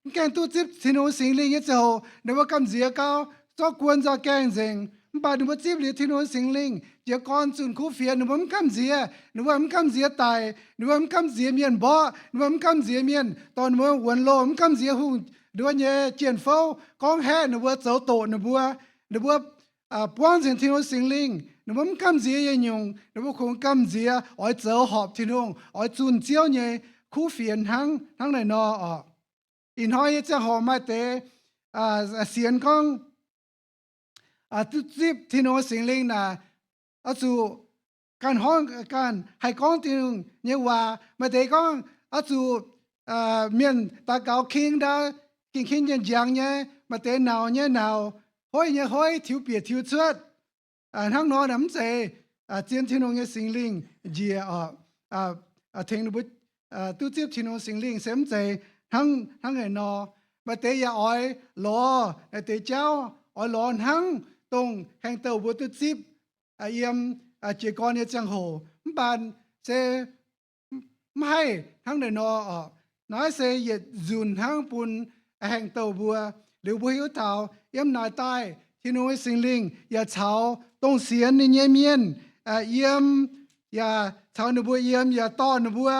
mv gaengh duqv zipv Tin-Hungh Singx Lingh nyei ziangh hoc, ninh mbuo gamh nziex gau, zorqv guon nzauh gaengh nzengc. Mv baac ninh mbuo zipv liuz Tin-Hungh Singx Lingh jiez gorn zunh kuv fienx, ninh mbuo mv gamh nziex. Ninh mbuo mv gamh nziex daic, ninh mbuo mv gamh nziex mienh mborqv, ninh mbuo mv gamh nziex mienh dorh ninh mbuo wuonx loh, mv gamh nziex hungh nduov nyei jien-fouv gorngv haeqv ninh mbuo, zoux doqc ninh mbuo. Ninh mbuo buangv nzengc Tin-Hungh Singx Lingh, ninh mbuo mv gamh nziex yietc nyungc. Ninh mbuo kungx gamh nziex oix zoux horpc Tin-Hungh, oix zunh Ziouv nyei kuv fienx hnangv, hnangv naaiv nor oc. Ih hnoi nyei ziangh hoc maaih deix sienx gorngv duqv zipv Tin-Hungh Singx Lingh naaic, oix zuqc ganh horngh ganh haih gorngv Tin-Hungh nyei waac. Maaih deix gorngv oix zuqc mienh daux gaux king ndau, ging-king njien-njangx nyei. Maaih deix nauc nyei nauc, hoiv nyei hoiv, tiux bieqc tiux cuotv. Hnangv nor mv zeiz zien Tin-Hungh nyei Singx Lingh njiec oc, tengx ninh mbuo duqv zipv Tin-Hungh Singx Lingh se mv zeiz hnangv, hnangv naaiv nor. Maaih deix yaac oix lorz naaiv deix jauv, oix lorz hnangv dongh haengh douh mbuo duqv zipv yiem jiez gorn nyei ziangh hoc. Mv baac se mv haih hnangv naaiv nor oc. Naaiv se yietc nzunc hnangv bun haengh douh mbuo. Liuz mbuo hiuv taux yiem naaic daaih Tin-Hungh nyei Singx Lingh yaac caux dongh sienx ninh nyei mienh yiem, yaac caux ninh mbuo yiem, yaac dorh ninh mbuo,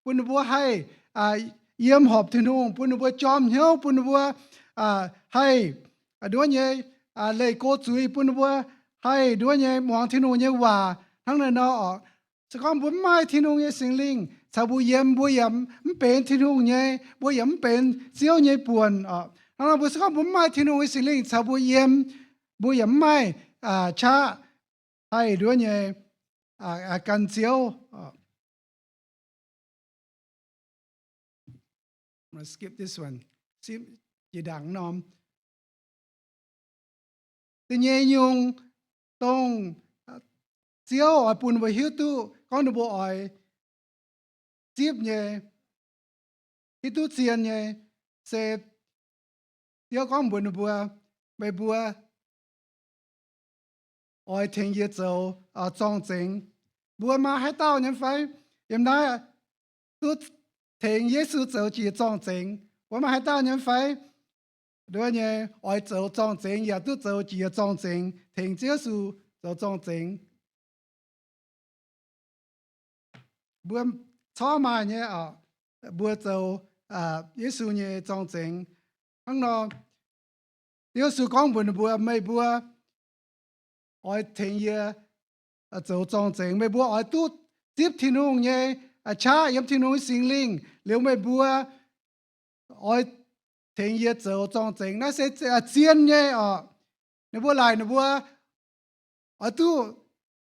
bun ninh mbuo haih yiem horpc Tin-Hungh, bun ninh mbuo jorm hnyouv, bun ninh mbuo haih nduov nyei leih go zuiz, bun ninh mbuo haih nduov nyei muangx Tin-Hungh nyei waac hnangv naaiv nor oc. Se gorngv mbuo mv maaih Tin-Hungh nyei Singx Lingh caux mbuo yiem, mbuo yaac mv benx Tin-Hungh nyei, mbuo yaac mv benx Ziouv nyei buonc oc. Hnangv nor mbuo se gorngv mbuo mv maaih Tin-Hungh nyei Singx Lingh caux mbuo yiem, mbuo yaac mv maaih qaqv haih nduov nyei gan Ziouv. Skip this one. Skip jiex ndaangc norm. Da'nyeic nyungc, dongh Ziouv oix bun ninh mbuo hiuv duqv gorngv ninh mbuo oix zipv nyei, hiuv duqv zien nyei, se Ziouv gorngv mbuox ninh mbuo, meih mbuo oix tengx yie zoux zorng-zengx. Mbuo maaih haaix dauh nyei fai yiem naaiv duqv tengx Yesu zoux jiex zorng-zengx? Mbuo maaih haaix dauh nyei fai nduov nyei oix zoux zorng-zengx yaac duqv zoux jiex zorng-zengx, tengx Ziouv Yesu zoux zorng-zengx? Mbuo corc maaih nyei oc. Mbuo zoux Yesu nyei zorng-zengx. Hnangv nor, Ziouv Yesu gorngv mbuox ninh mbuo, meih mbuo oix tengx yie zoux zorng-zengx, meih mbuo oix duqv zipv Tin-Hungh nyei qaqv yiem Tin-Hungh Singx Lingh liuz, meih mbuo oix tengx yie zoux zorng-zengx. Naaiv se zien nyei oc. Ninh mbuo laaic ninh mbuo oix duqv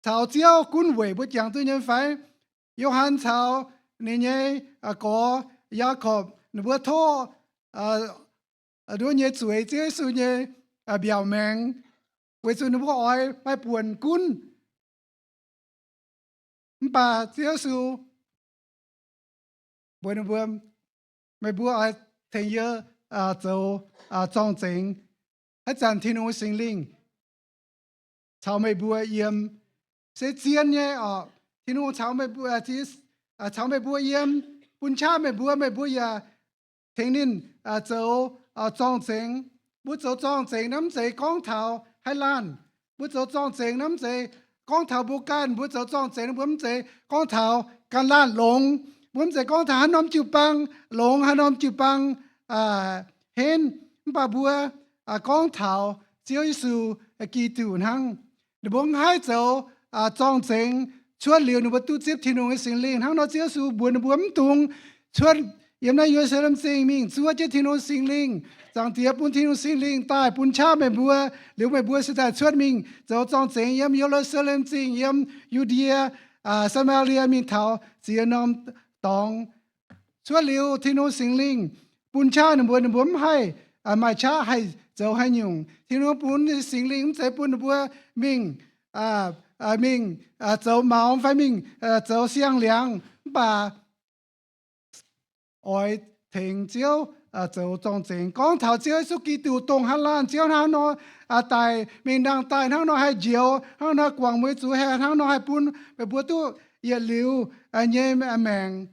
caux Ziouv gunv weic. Mbuo jangx duqv nyei fai? Yo^han caux ninh nyei gorx, Yaakopv, ninh mbuo tov nduov nyei zueiz Ziouv Yesu nyei mbiaauc maengx, weic zuqc ninh mbuo oix maaih buonc gunv. Mv baac Ziouv Yesu mbuox ninh mbuo, meih mbuo oix tengx yie zoux zorng-zengx. Haaix zanc Tin-Hungh Singx Lingh caux meih mbuo yiem, se zien nyei oc. Tin-Hungh caux meih mbuo, caux meih mbuo yiem, bun qaqv meih mbuo, meih mbuo yaac tengx ninh zoux zorng-zengx. Mbuo zoux zorng-zengx naaiv mv zeiz gorngv taux haaix laanh. Mbuo zoux zorng-zengx naaiv mv zeiz gorngv taux mbuo ganh. Mbuo zoux zorng-zengx naaiv mbuo mv zeiz gorngv taux ganh laanh longx. Mbuo mv zeiz gorngv taux haaix norm jiu-baang longx, haaix norm jiu-baang henv. Mv baac mbuo gorngv taux Ziouv Yesu Giduc hnangv. Ninh mbuo mv haih zoux zorng-zengx cuotv liuz ninh mbuo duqv zipv Tin-Hungh nyei Singx Lingh. Hnangv nor Ziouv Yesu mbuox ninh mbuo mv dungx cuotv yiem naaiv Ye^lu^saa^lem Zingh mingh zuov jienv Tin-Hungh Singx Lingh. Zaangc Diex bun Tin-Hungh Singx Lingh daaih bun qaqv meih mbuo, liuz meih mbuo se daaih cuotv mingh zoux zorng-zengx yiem Ye^lu^saa^lem Zingh, yiem Yu^ndie, Saa^maa^lie, mingh taux ziex norm dorngx. Cuotv liuz Tin-Hungh Singx Lingh bun qaqv ninh mbuo, ninh mbuo mv haih maaih qaqv haih zoux haaix nyungc. Tin-Hungh bun Singx Lingh mv zeiz bun ninh mbuo mingh, mingh zoux maux fai mingh zoux siang-liangx, mv baac oix tengx Ziouv zoux zorng-zengx. Gorngv taux Ziouv Yesu Giduc dongh haaix laanh, Ziouv hnangv nor daic, mingh ndaangc daaih hnangv nor haih njoux, hnangv nor guangc mueiz zuqc haeqv, hnangv nor haih bun meih mbuo duqv yietc liuz nyei maengc.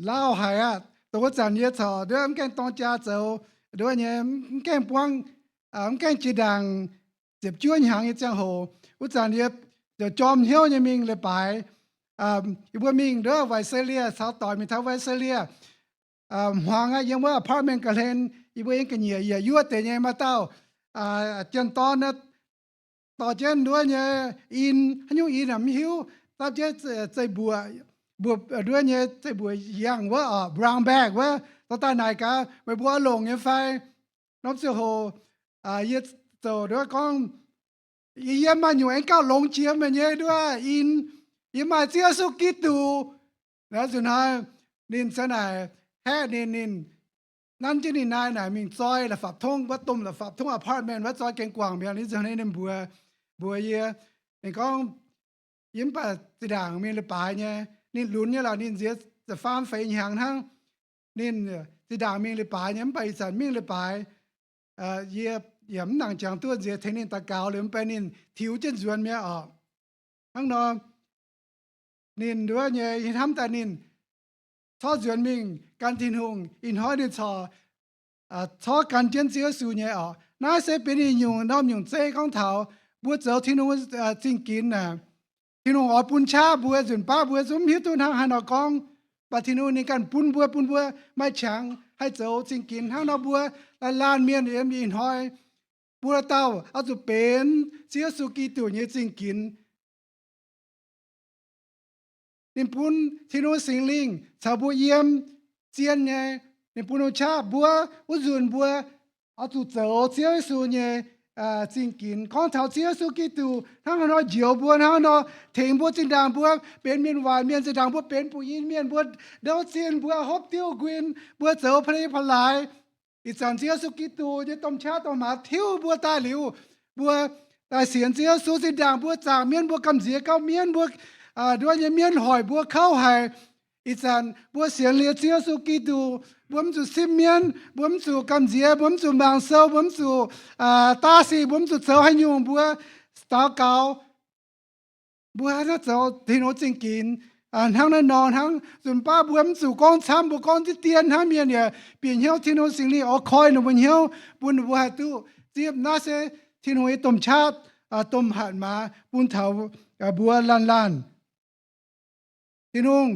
Lauh haic aqv. Dongh wuov zanc yie corc nduov mv gaengh dorng jaa zoux nduov nyei, mv gaengh buangv, mv gaengh jiex ndaangc ziepc juov hnyangx nyei ziangh hoc. Wuov zanc yie ziouc jorm hnyouv nyei mingh leiz-baaix. Yie mbuo mingh nduov Visalia, caux doic mingh taux Visalia. Hmuangx aqv, yiem wuov apartment ga'hlen, yie mbuo yiem ga'nyiec yietc yuoqv deix nyei. Maaih dauh janx-dorn dorh jienv nduov nyei in, haaix nyungc in mv hiuv, dapv jienv zeiv-mbuoqc, mbuoqc nduov nyei zeiv-mbuoqc yangh wuov, brown bag wuov, dorh daaih naaic gaax, meih mbuo oix longc nyei fai? Norm ziangh hoc yie ziouc nduov gorngv, yie yiem maaih nyungc aengx gauh longx jiex meih nyei nduov in. Yie maaih Ziouv Yesu Giduc. Nzuonx hnoi ninh se naaic haeqv ninh, ninh nanv jienv ninh naaic mingh zoi la'fapv tongv wuov, domh la'fapv tongv apartment wuov, zoi gengh guangc mi'aqv. Ninh nzuonx hnoi ninh mbuox, mbuox yie, ninh gorngv, yie mv baac zinh ndaangc mingh leiz-baaix nyei. Ninh lunx nyei lorqc, ninh nziex da'faam feix hnyangx hnangv. Ninh zinh ndaangc mingh leiz-baaix nyei, mv baac ih zanc mingh leiz-baaix, yie yaac mv nangc jangx duqv, nziex tengx ninh daux gaux liuz mv baac ninh tiux jienv nzuonx mi'aqv oc. Hnangv nor, ninh nduov nyei, yie hnamv daaih ninh corc nzuonx mingh gan Tin-Hungh. Ih hnoi ninh corc corc gan jienv Ziouv Yesu nyei oc. Naaiv se benx ih nyungc norm nyungc zeiv gorngv taux mbuo zoux Tin-Hungh zingh ginx aac, Tin-Hungh oix bun qaqv mbuo nzunc baav mbuo zungv mv hiuv duqv hnangv haaix nor gorngv. Mv baac Tin-Hungh ninh ganh bun mbuo, bun mbuo maaih qangx haih zoux zingh ginx hnangv nor. Mbuo laanh laanh mienh yiem ih hnoi, mbuo dauh oix zuqc benx Ziouv Yesu Giduc nyei zingh ginx. Ninh bun Tin-Hungh Singx Lingh caux mbuo yiem zien nyei. Ninh bun wuov qaqv mbuo wuov nzunc mbuo oix zuqc zoux Ziouv Yesu nyei zingh ginx. Gorngv taux Ziouv Yesu Giduc hnangv haaix nor njoux mbuo, hnangv haaix nor tengx mbuo zinh ndaangc mbuo benx mienh waaic mienh, zinh ndaangc mbuo benx buoz-in mienh, mbuo ndouv zinh, mbuo hopv diuv nquin, mbuo zoux pa'li pa'laaix. Ih zanc Ziouv Yesu Giduc nyei domh qaqv domh maaz tiuv mbuo daaih liuz, mbuo daaih sienx Ziouv Yesu. Zinh ndaangc mbuo zaangc mienv, mbuo gamh nziex gauh mienv, mbuo nduov nyei mienv hoic mbuo kouv haic. Ih zanc mbuo sienx liuz Ziouv Yesu Giduc, mbuo mv zuqc simv mienv, mbuo mv zuqc gamh nziex, mbuo mv zuqc mangc sou, mbuo mv zuqc daav sic, mbuo mv zuqc zoux haaix nyungc, mbuo daux gaux, mbuo haaix nor zoux Tin-Hungh zingh ginx. Hnangv naaiv nor hnangv, nzunc baav mbuo mv zuqc gorngv camv, mbuo gorngv diqv dien hnangv, mienh yaac bieqc hnyouv. Tin-Hungh Singx Lingh oix koi ninh mbuo hnyouv, bun ninh mbuo haih duqv zipv naaiv se Tin-Hungh nyei domh qaqv, domh hatc maaz bun taux mbuo laanh laanh. Tin-Hungh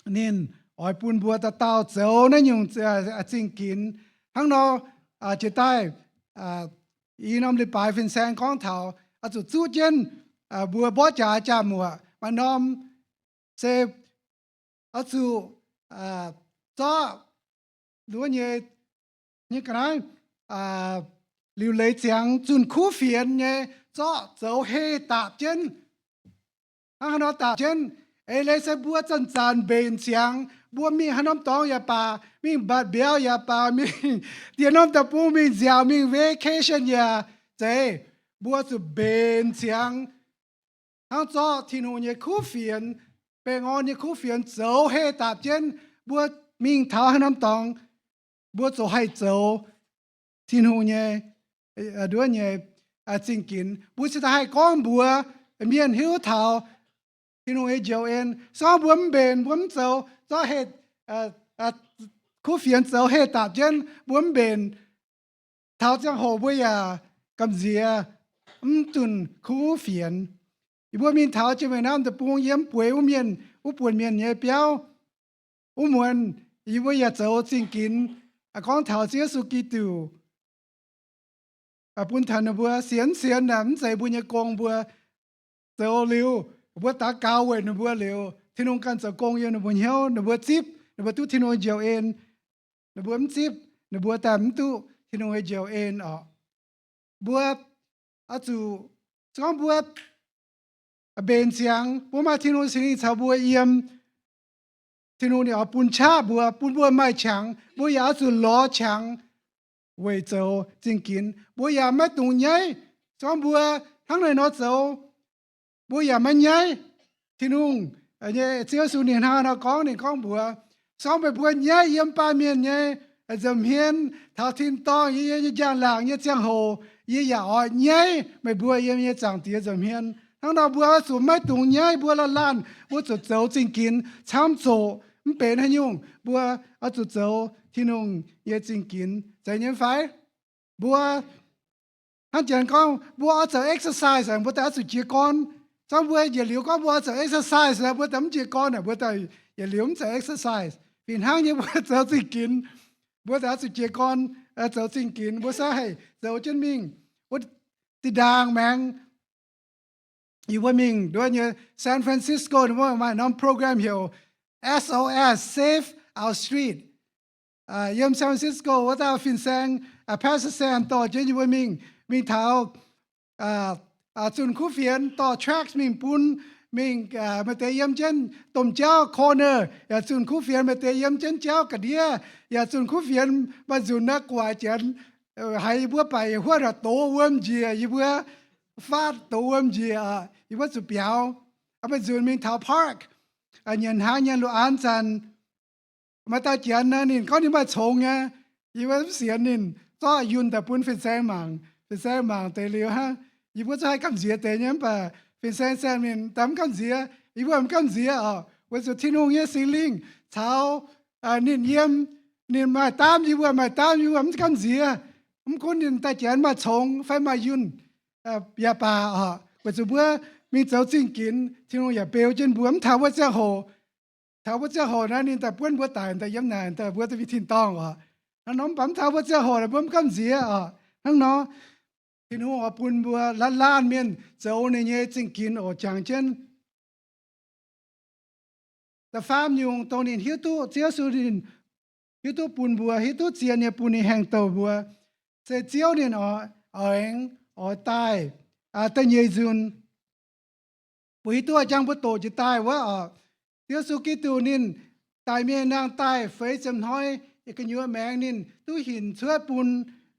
ninh oix bun mbuo dauh dauh zoux naaiv nyungc zingh ginx. Hnangv nor, jiex daaih i norm leiz-baaix fin-saeng gorngv taux oix zuqc zuqv jienv mbuo mborqv jaax jaa-muoc. Maaih norm se oix zuqc zorqv nduov nyei, nyei ga'naaiv, liuc leiz ziangx zunh kuv fienx nyei, zorqv zoux heh daapc jienv. Hnangv haaix nor daapc jienv? Eix leiz se mbuo zanc-zanc mbenc ziangx, mbuo mingh haaix norm dorngx yaac baac, mingh mbatc mbiauz yaac baac, mingh diex norm deic-bung mingh nziaauc, mingh vacation yaac zeiz, mbuo zuqc mbenc ziangx hnangv zorqv Tin-Hungh nyei kuv fienx, baengh orn nyei kuv fienx zoux heh daapc jienv. Mbuo mingh taux haaix norm dorngx, mbuo ziouc haih zoux Tin-Hungh nyei, nduov nyei, zingh ginx. Mbuo cingx daaih haih gorngv mbuox mienh hiuv taux Tin-Hungh nyei njoux en. Se gorngv mbuo mv mbenc, mbuo mv zoux, zorqv heh, kuv fienx zoux heh daapc jienv, mbuo mv mbenc, taux ziangh hoc mbuo yaac gamh nziex mv zunh kuv fienx. Yie mbuo mingh taux Janx-Meiv Naamh Deic-Bung, yie mv bueix wuov mienh, wuov buonc mienh nyei biauv, wuov muonz yie mbuo yaac zoux zingh ginx, gorngv taux Ziouv Yesu Giduc bun taux ninh mbuo sienx, sienx aeqv, mv zeiz mbuo nyei gong. Mbuo zoux liuz, mbuo daux gaux weic ninh mbuo liuz, Tin-Hungh ganh zoux gong yiem ninh mbuo hnyouv. Ninh mbuo zipv, ninh mbuo duqv Tin-Hungh njoux en. Ninh mbuo mv zipv, ninh mbuo daaih mv duqv Tin-Hungh nyei njoux en oc. Mbuo oix zuqc, se gorngv mbuo mbenc ziangx, mbuo maaih Tin-Hungh Singx Lingh caux mbuo yiem, Tin-Hungh ninh oix bun qaqv mbuo, bun mbuo maaih qangx. Mbuo yaac oix zuqc lorz qangx weic zoux zingh ginx. Mbuo yaac maiv dungx nyaiv. Se gorngv mbuo hnangv naaiv nor zoux, mbuo yaac maiv nyaiv. Tin-Hungh nyei, Ziouv Yesu ninh hnangv nor gorngv, ninh gorngv mbuox, se gorngv meih mbuo nyaiv yiem baamh mienh nyei nza'hmien taux tin-dorngh, yie nyei njang-laangc nyei ziangh hoc, yie yaac oix nyaiv meih mbuo yiem yie nyei Zaangc Diex nza'hmien. Hnangv nor mbuo oix zuqc maiv dungx nyaiv. Mbuo laanh laanh mbuo zuqc zoux zingh ginx camv zoqc. Mv benx haaix nyungc, mbuo oix zuqc zoux Tin-Hungh nyei zingh ginx. Zeiz nyei fai? Mbuo hnangv Janx gorngv, mbuo oix zoux exercise, mbuo daaih oix zuqc jiez gorn. Se gorngv mbuo yietc liuz gorngv mbuo oix zoux exercise, mbuo daaih mv jiez gorn, mbuo daaih yietc liuz mv zoux exercise. Fih hnangv nyei, mbuo zoux zingh ginx, mbuo daaih oix zuqc jiez gorn zoux zingh ginx, mbuo se haih zoux jienv mingh. Wuov zinh ndaangc maengx yie mbuo mingh nduov nyei San Francisco, ninh mbuo maaih norm program heuc S O S, Save Our Street. Yiem San Francisco wuov dauh fin-saeng, Pastor Sam, dorh jienv yie mbuo mingh, mingh taux zunh kuv fienx, dorh tracts mingh bun, mingh maaih deix yiem jienv domh jauv corner, yaac zunh kuv fienx, maaih deix yiem jienv jauv ga'ndiev, yaac zunh kuv fienx. Maaih nzunc naaiv gu'nguaaic Janx haiz yie mbuo baac yietc huotv dox wuom njiec, yie mbuo faatv dox wuom njiec, yie mbuo zuqc biaux. Maaih nzunc mingh taux park, nyienc hnaangx nyienc luoqc an zanc, maaih dauh Janx naaiv, ninh gorngv ninh maaih congx nyei. Yie mbuo mv sienx ninh, zorqv yunh daaih bun fin-saeng mangc. Fin-saeng mangc deix liuz hnangv, yie mbuo zungv haih gamh nziex deix nyei, mv baac fin-saeng saeng ninh daaih mv gamh nziex. Yie mbuo mv gamh nziex oc, weic zuqc Tin-Hungh nyei Singx Lingh caux ninh yiem, ninh maaih daamv, yie mbuo maaih daamv, yie mbuo mv gamh nziex. Mv gunv ninh daaih Janx maaih congx fai maaih yunh yaac baac oc, weic zuqc mbuo mingh zoux zingh ginx, Tin-Hungh yaac beu jienv mbuo. Mv taux mbuo ziangh hoc, taux mbuo ziangh hoc naaiv ninh daaih buonv mbuo daic, daaih yiem naaic, daaih mbuo daaih mingh tin-dorngh oc. Hnangv nor mv baac mv taux mbuo ziangh hoc naaic mbuo mv gamh nziex oc. Hnangv nor Tin-Hungh oix bun mbuo laanh laanh mienh zoux ninh nyei zingh ginx oc, jangx jienv. Da'faam nyungc dongh ninh hiuv duqv, Ziouv Yesu ninh hiuv duqv bun mbuo, hiuv duqv zien nyei bun ninh haengh douh mbuo, se Ziouv ninh oix, oix, oix daaih da'nyeic nzunc. Mbuo hiuv duqv jangx mbuo doqc jiex daaih wuov oc, Ziouv Yesu Giduc ninh daic mingh nangh daaih feix ziepc hnoi, gu'nyuoz maengx ninh duqv hinc cuotv bun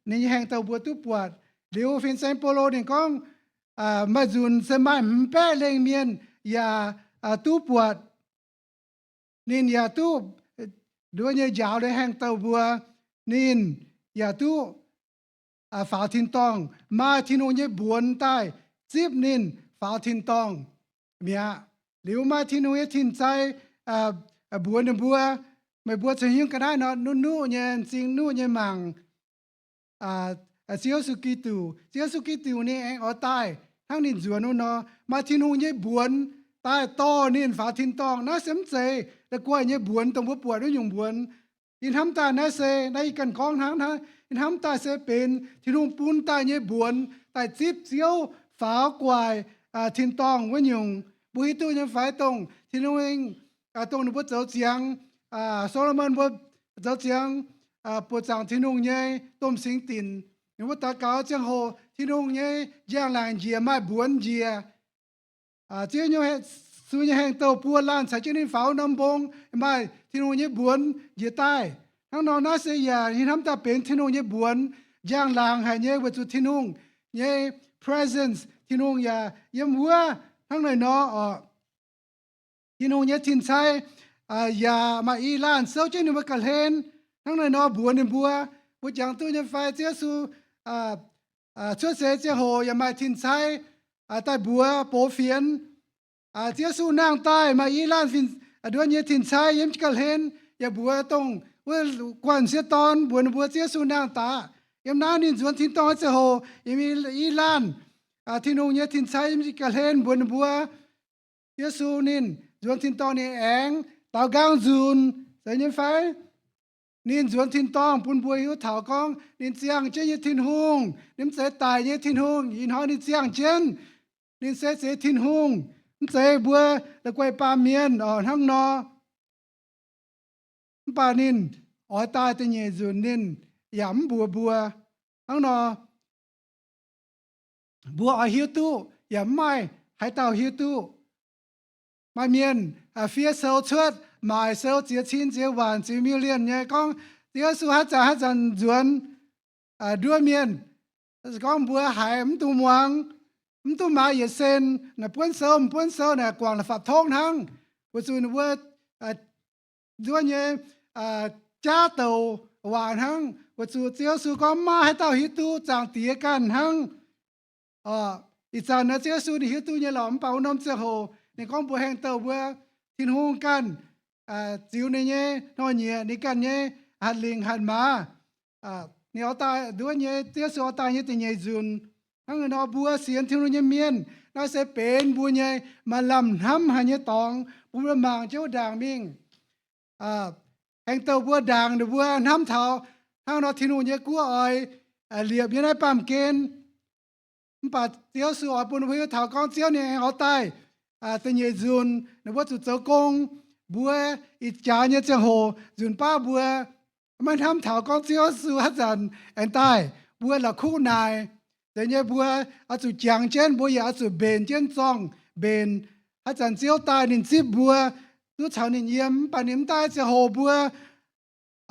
ninh nyei haengh douh mbuo duqv buatc. Liuz fin-saeng Baulo ninh gorngv, maaih nzunc se maaih hmz baeqv lengh mienh yaac duqv buatc, ninh yaac duqv nduov nyei njaaux liuz haengh douh mbuo, ninh yaac duqv faaux tin-dorngh, maaih Tin-Hungh nyei mbuonx daaih zipv ninh faaux tin-dorngh mi'aqv. Liuz maaih Tin-Hungh nyei tin-sai mbuox ninh mbuo, meih mbuo caux hnyouv ga'naaiv nor nuqv-nuqv nyei, m'zing nuqv nyei mangc Ziouv Yesu Giduc. Ziouv Yesu Giduc ninh aengx oix daaih hnangv ninh nzuonx wuov nor, maaih Tin-Hungh nyei mbuonx daaih dorh ninh faaux tin-dorngh. Naaiv se mv zeiz la'guaih nyei mbuonx dongh mbuo buatc wuov nyungc mbuonx. Yie hnamv daaih naaiv se, naaiv yie ganh gorngv hnangv, yie hnamv daaih se benx Tin-Hungh bun daaih nyei mbuonx daaih zipv Ziouv faaux gu'nguaaic tin-dorngh wuov nyungc. Mbuo hiuv duqv nyei fai? Dongh Tin-Hungh, dongh ninh mbuo zoux ziangx, Solomon mbuo zoux ziangx buoz-zaangc Tin-Hungh nyei domh singx dinc, ninh mbuo daux gaux ziangh hoc Tin-Hungh nyei njang-laangc njiec maaih mbuonx njiec. Ziouv Yesu nyei haengh douh buo laanh caux jienv ninh faaux norm mbong, maaih Tin-Hungh nyei mbuonx njiec daaih. Hnangv nor naaiv se yaac yie hnamv daaih benx Tin-Hungh nyei mbuonx, njang-laangc haic nyei weic zuqc Tin-Hungh nyei presence, Tin-Hungh yaac yiem wuov. Hnangv naaiv nor oc, Tin-Hungh nyei tin-sai yaac maaih i laanh souv jienv ninh mbuo ga'hlen. Hnangv naaiv nor mbuox ninh mbuo, mbuo jangx duqv nyei fai? Ziouv Yesu cuotv seix ziangh hoc yaac maaih tin-sai daaih mbuox box fienx. Ziouv Yesu nangh daaih maaih i laanh nduov nyei tin-sai yiem ga'hlen, yaac mbuox dongh wuov guanh sieqv dorn mbuox ninh mbuo Ziouv Yesu nangh daaih. Yiem naaiv ninh nzuonx tin-dorngh nyei ziangh hoc yaac i laanh Tin-Hungh nyei tin-sai yiem ga'hlen mbuox ninh mbuo Yesu ninh nzuonx tin-dorngh ninh aengx daaux nqaang nzunc, zeiz nyei fai? Ninh nzuonx tin-dorngh bun mbuo hiuv taux gorngv ninh ziangh jienv nyei Tin-Hungh, ninh mv zeiz daic nyei Tin-Hungh. Ih hnoi ninh ziangh jienv, ninh se zeiz Tin-Hungh, mv zeiz mbuo la'guaih baamh mienh oc hnangv nor. Mv baac ninh oix daaih da'nyeic nzunc ninh yaac mv mbuox mbuo. Hnangv nor mbuo oix hiuv duqv yaac mv maaih haaix dauh hiuv duqv. Maaih mienh fiev sou cuotv, maaic sou ziex cin ziex waanc ziex million nyei gorngv Ziouv Yesu haaix zanc haaix zanc nzuonx nduov mienh. Gorngv mbuo haiz mv dungx muangx, mv dungx maaiz yietc sen, naaic buonv sou mv buonv sou naaic guangc la'fapv tongv hnangv, weic zuqc ninh mbuo nduov nyei jaav douc waac hnangv, weic zuqc Ziouv Yesu gorngv mv maaih haaix dauh hiuv duqv, Zaangc Diex ganh hnangv. Ih zanc naaiv Ziouv Yesu ninh hiuv duqv nyei lorqc, mv baac wuov norm ziangh hoc ninh gorngv mbuox haengh douh mbuo, Tin-Hungh ganh ziux ninh nyei hnoi-nyieqc, ninh ganh nyei hatc lingc hatc maaz. Ninh oix daaih nduov nyei, Ziouv Yesu oix daaih nyei da'nyeic nzunc. Hnangv naaiv nor mbuo sienx Tin-Hungh nyei mienh, naaiv se benx mbuo nyei maaih lamh hnamv haic nyei dorngx, bun mbuo mangc jienv wuov ndaangc mingh. Haengh douh mbuo ndaangc ninh mbuo hnamv taux hnangv nor Tin-Hungh nyei guoqv oix liepc nyei naaiv baamh gen. Mv baac Ziouv Yesu oix bun mbuo hiuv taux gorngv Ziouv ninh aengx oix daaih da'nyeic nzunc, ninh mbuo zuqc zoux gong. Mbuo ih jaax nyei ziangh hoc nzunc baav mbuo maiv hnamv taux gorngv Ziouv Yesu haaix zanc aengx daaih. Mbuo la'kuqv naaic, zeiz nyei mbuo oix zuqc jangx jienv, mbuo yaac oix zuqc mbenc jienv zorng-mbenc. Haaix zanc Ziouv daaih ninh zipv mbuo duqv caux ninh yiem, mv baac ninh mv daaih ziangh hoc mbuo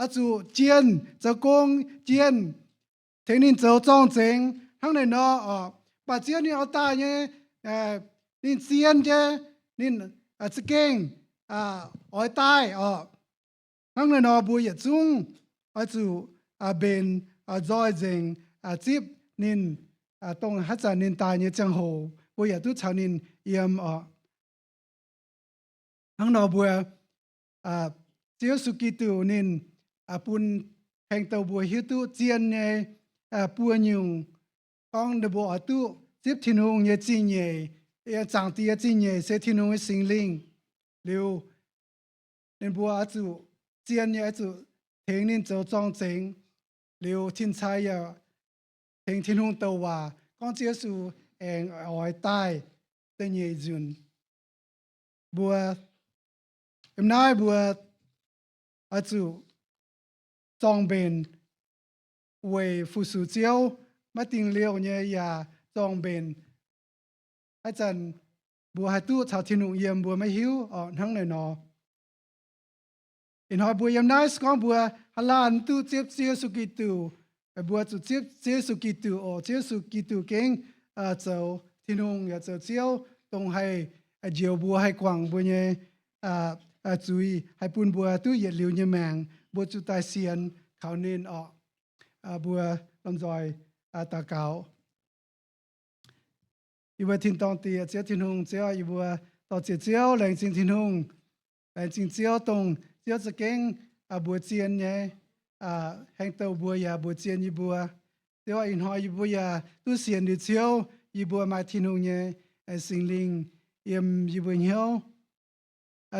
oix zuqc jienh zoux gong, jienh tengx ninh zoux zorng-zengx hnangv naaiv nor oc. Mv baac Ziouv ninh oix daaih nyei, ninh zien nyei, ninh za'gengh oix daaih oc. Hnangv naaiv nor mbuo yietc zungv oix zuqc mbenc nzoih nzengc zipv ninh, dongh haaix zanc ninh daaih nyei ziangh hoc mbuo yaac duqv caux ninh yiem oc. Hnangv nor mbuo, Ziouv Yesu Giduc ninh bun haengh douh mbuo hiuv duqv zien nyei buo nyungc, gorngv ninh mbuo oix duqv zipv Tin-Hungh nyei zingh nyeic. Zaangc Diex zingh nyeic se Tin-Hungh nyei Singx Lingh. Liuz ninh mbuo oix zuqc zien nyei, oix zuqc tengx ninh zoux zorng-zengx. Liuz tin-sai yaac tengx Tin-Hungh douc waac gorngv Ziouv Yesu aengx oix daaih da'nyeic nzunc. Mbuo, yiem naaiv mbuo oix zuqc zorng-mbenc weic fu-sux Ziouv, maiv dingh liouh nyei yaac zorng-mbenc. Haaix zanc mbuo haih duqv caux Tin-Hungh yiem mbuo maiv hiuv oc. Hnangv naaiv nor, ih hnoi mbuo yiem naaiv se gorngv mbuo haaix laanh duqv zipv Ziouv Yesu Giduc, Mbuo zuqc zipv Ziouv Yesu Giduc oc. Ziouv Yesu Giduc gengh zoux Tin-Hungh yaac zoux Ziouv, dongh haih njoux mbuo, haih guangc mbuo nyei zuiz, haih bun mbuo duqv yietc liuz nyei maengc. Mbuo zuqc daaih sienx kaux ninh oc. Mbuo lomh nzoih daux gaux. Yie mbuo tin-dorngh Diex, Ziouv Tin-Hungh, Ziouv, yie mbuo dor-ziec Ziouv, laengz zingh Tin-Hungh, laengz zingh Ziouv, dongh Ziouv za'gengh mbuox zien nyei, haengh douh mbuo yaac mbuox zien yie mbuo. Ziouv, ih hnoi yie mbuo yaac duqv sienx liuz Ziouv, yie mbuo maaih Tin-Hungh nyei Singx Lingh yiem yie mbuo hnyouv.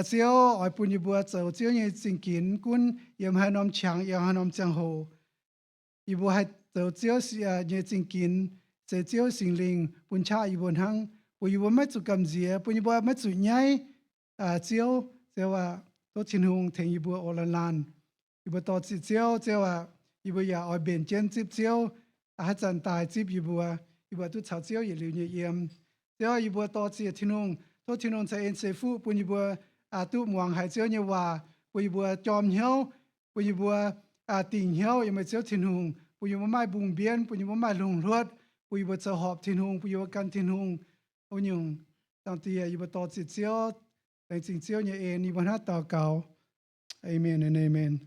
Ziouv oix bun yie mbuo zoux Ziouv nyei zingh ginx, gunv yiem haaix norm qangx, yiem haaix norm ziangh hoc, yie mbuo haih zoux Ziouv nyei zingh ginx, se Ziouv Singx Lingh bun qaqv yie mbuo hnangv, bun yie mbuo maiv zuqc gamh nziex, bun yie mbuo maiv zuqc nyaiv Ziouv. Ziouv aac, tov Tin-Hungh tengx yie mbuo oc laanh laanh. Yie mbuo dor-ziec Ziouv, Ziouv aac, yie mbuo yaac oix mbenc jienv zipv Ziouv. Haaix zanc daaih zipv yie mbuo, yie mbuo duqv caux Ziouv yietc liuz nyei yiem. Ziouv, yie mbuo dor-ziec Tin-Hungh, tov Tin-Hungh ceix en ceix fuqv bun yie mbuo duqv muangx haiz Ziouv nyei waac, bun yie mbuo jorm hnyouv, bun yie mbuo dingc hnyouv yiem meih Ziouv Tin-Hungh, bun yie mbuo maaih mbungh mbienv, bun yie mbuo maaih lungh hluotv, bun yie mbuo zoux horpc Tin-Hungh, bun yie mbuo gan Tin-Hungh. Wuov nyungc, Zaangc Diex, yie mbuo dor-ziec Ziouv, laengz zingh Ziouv nyei en, yie mbuo hnangv daux gaux. Aamen, aamen.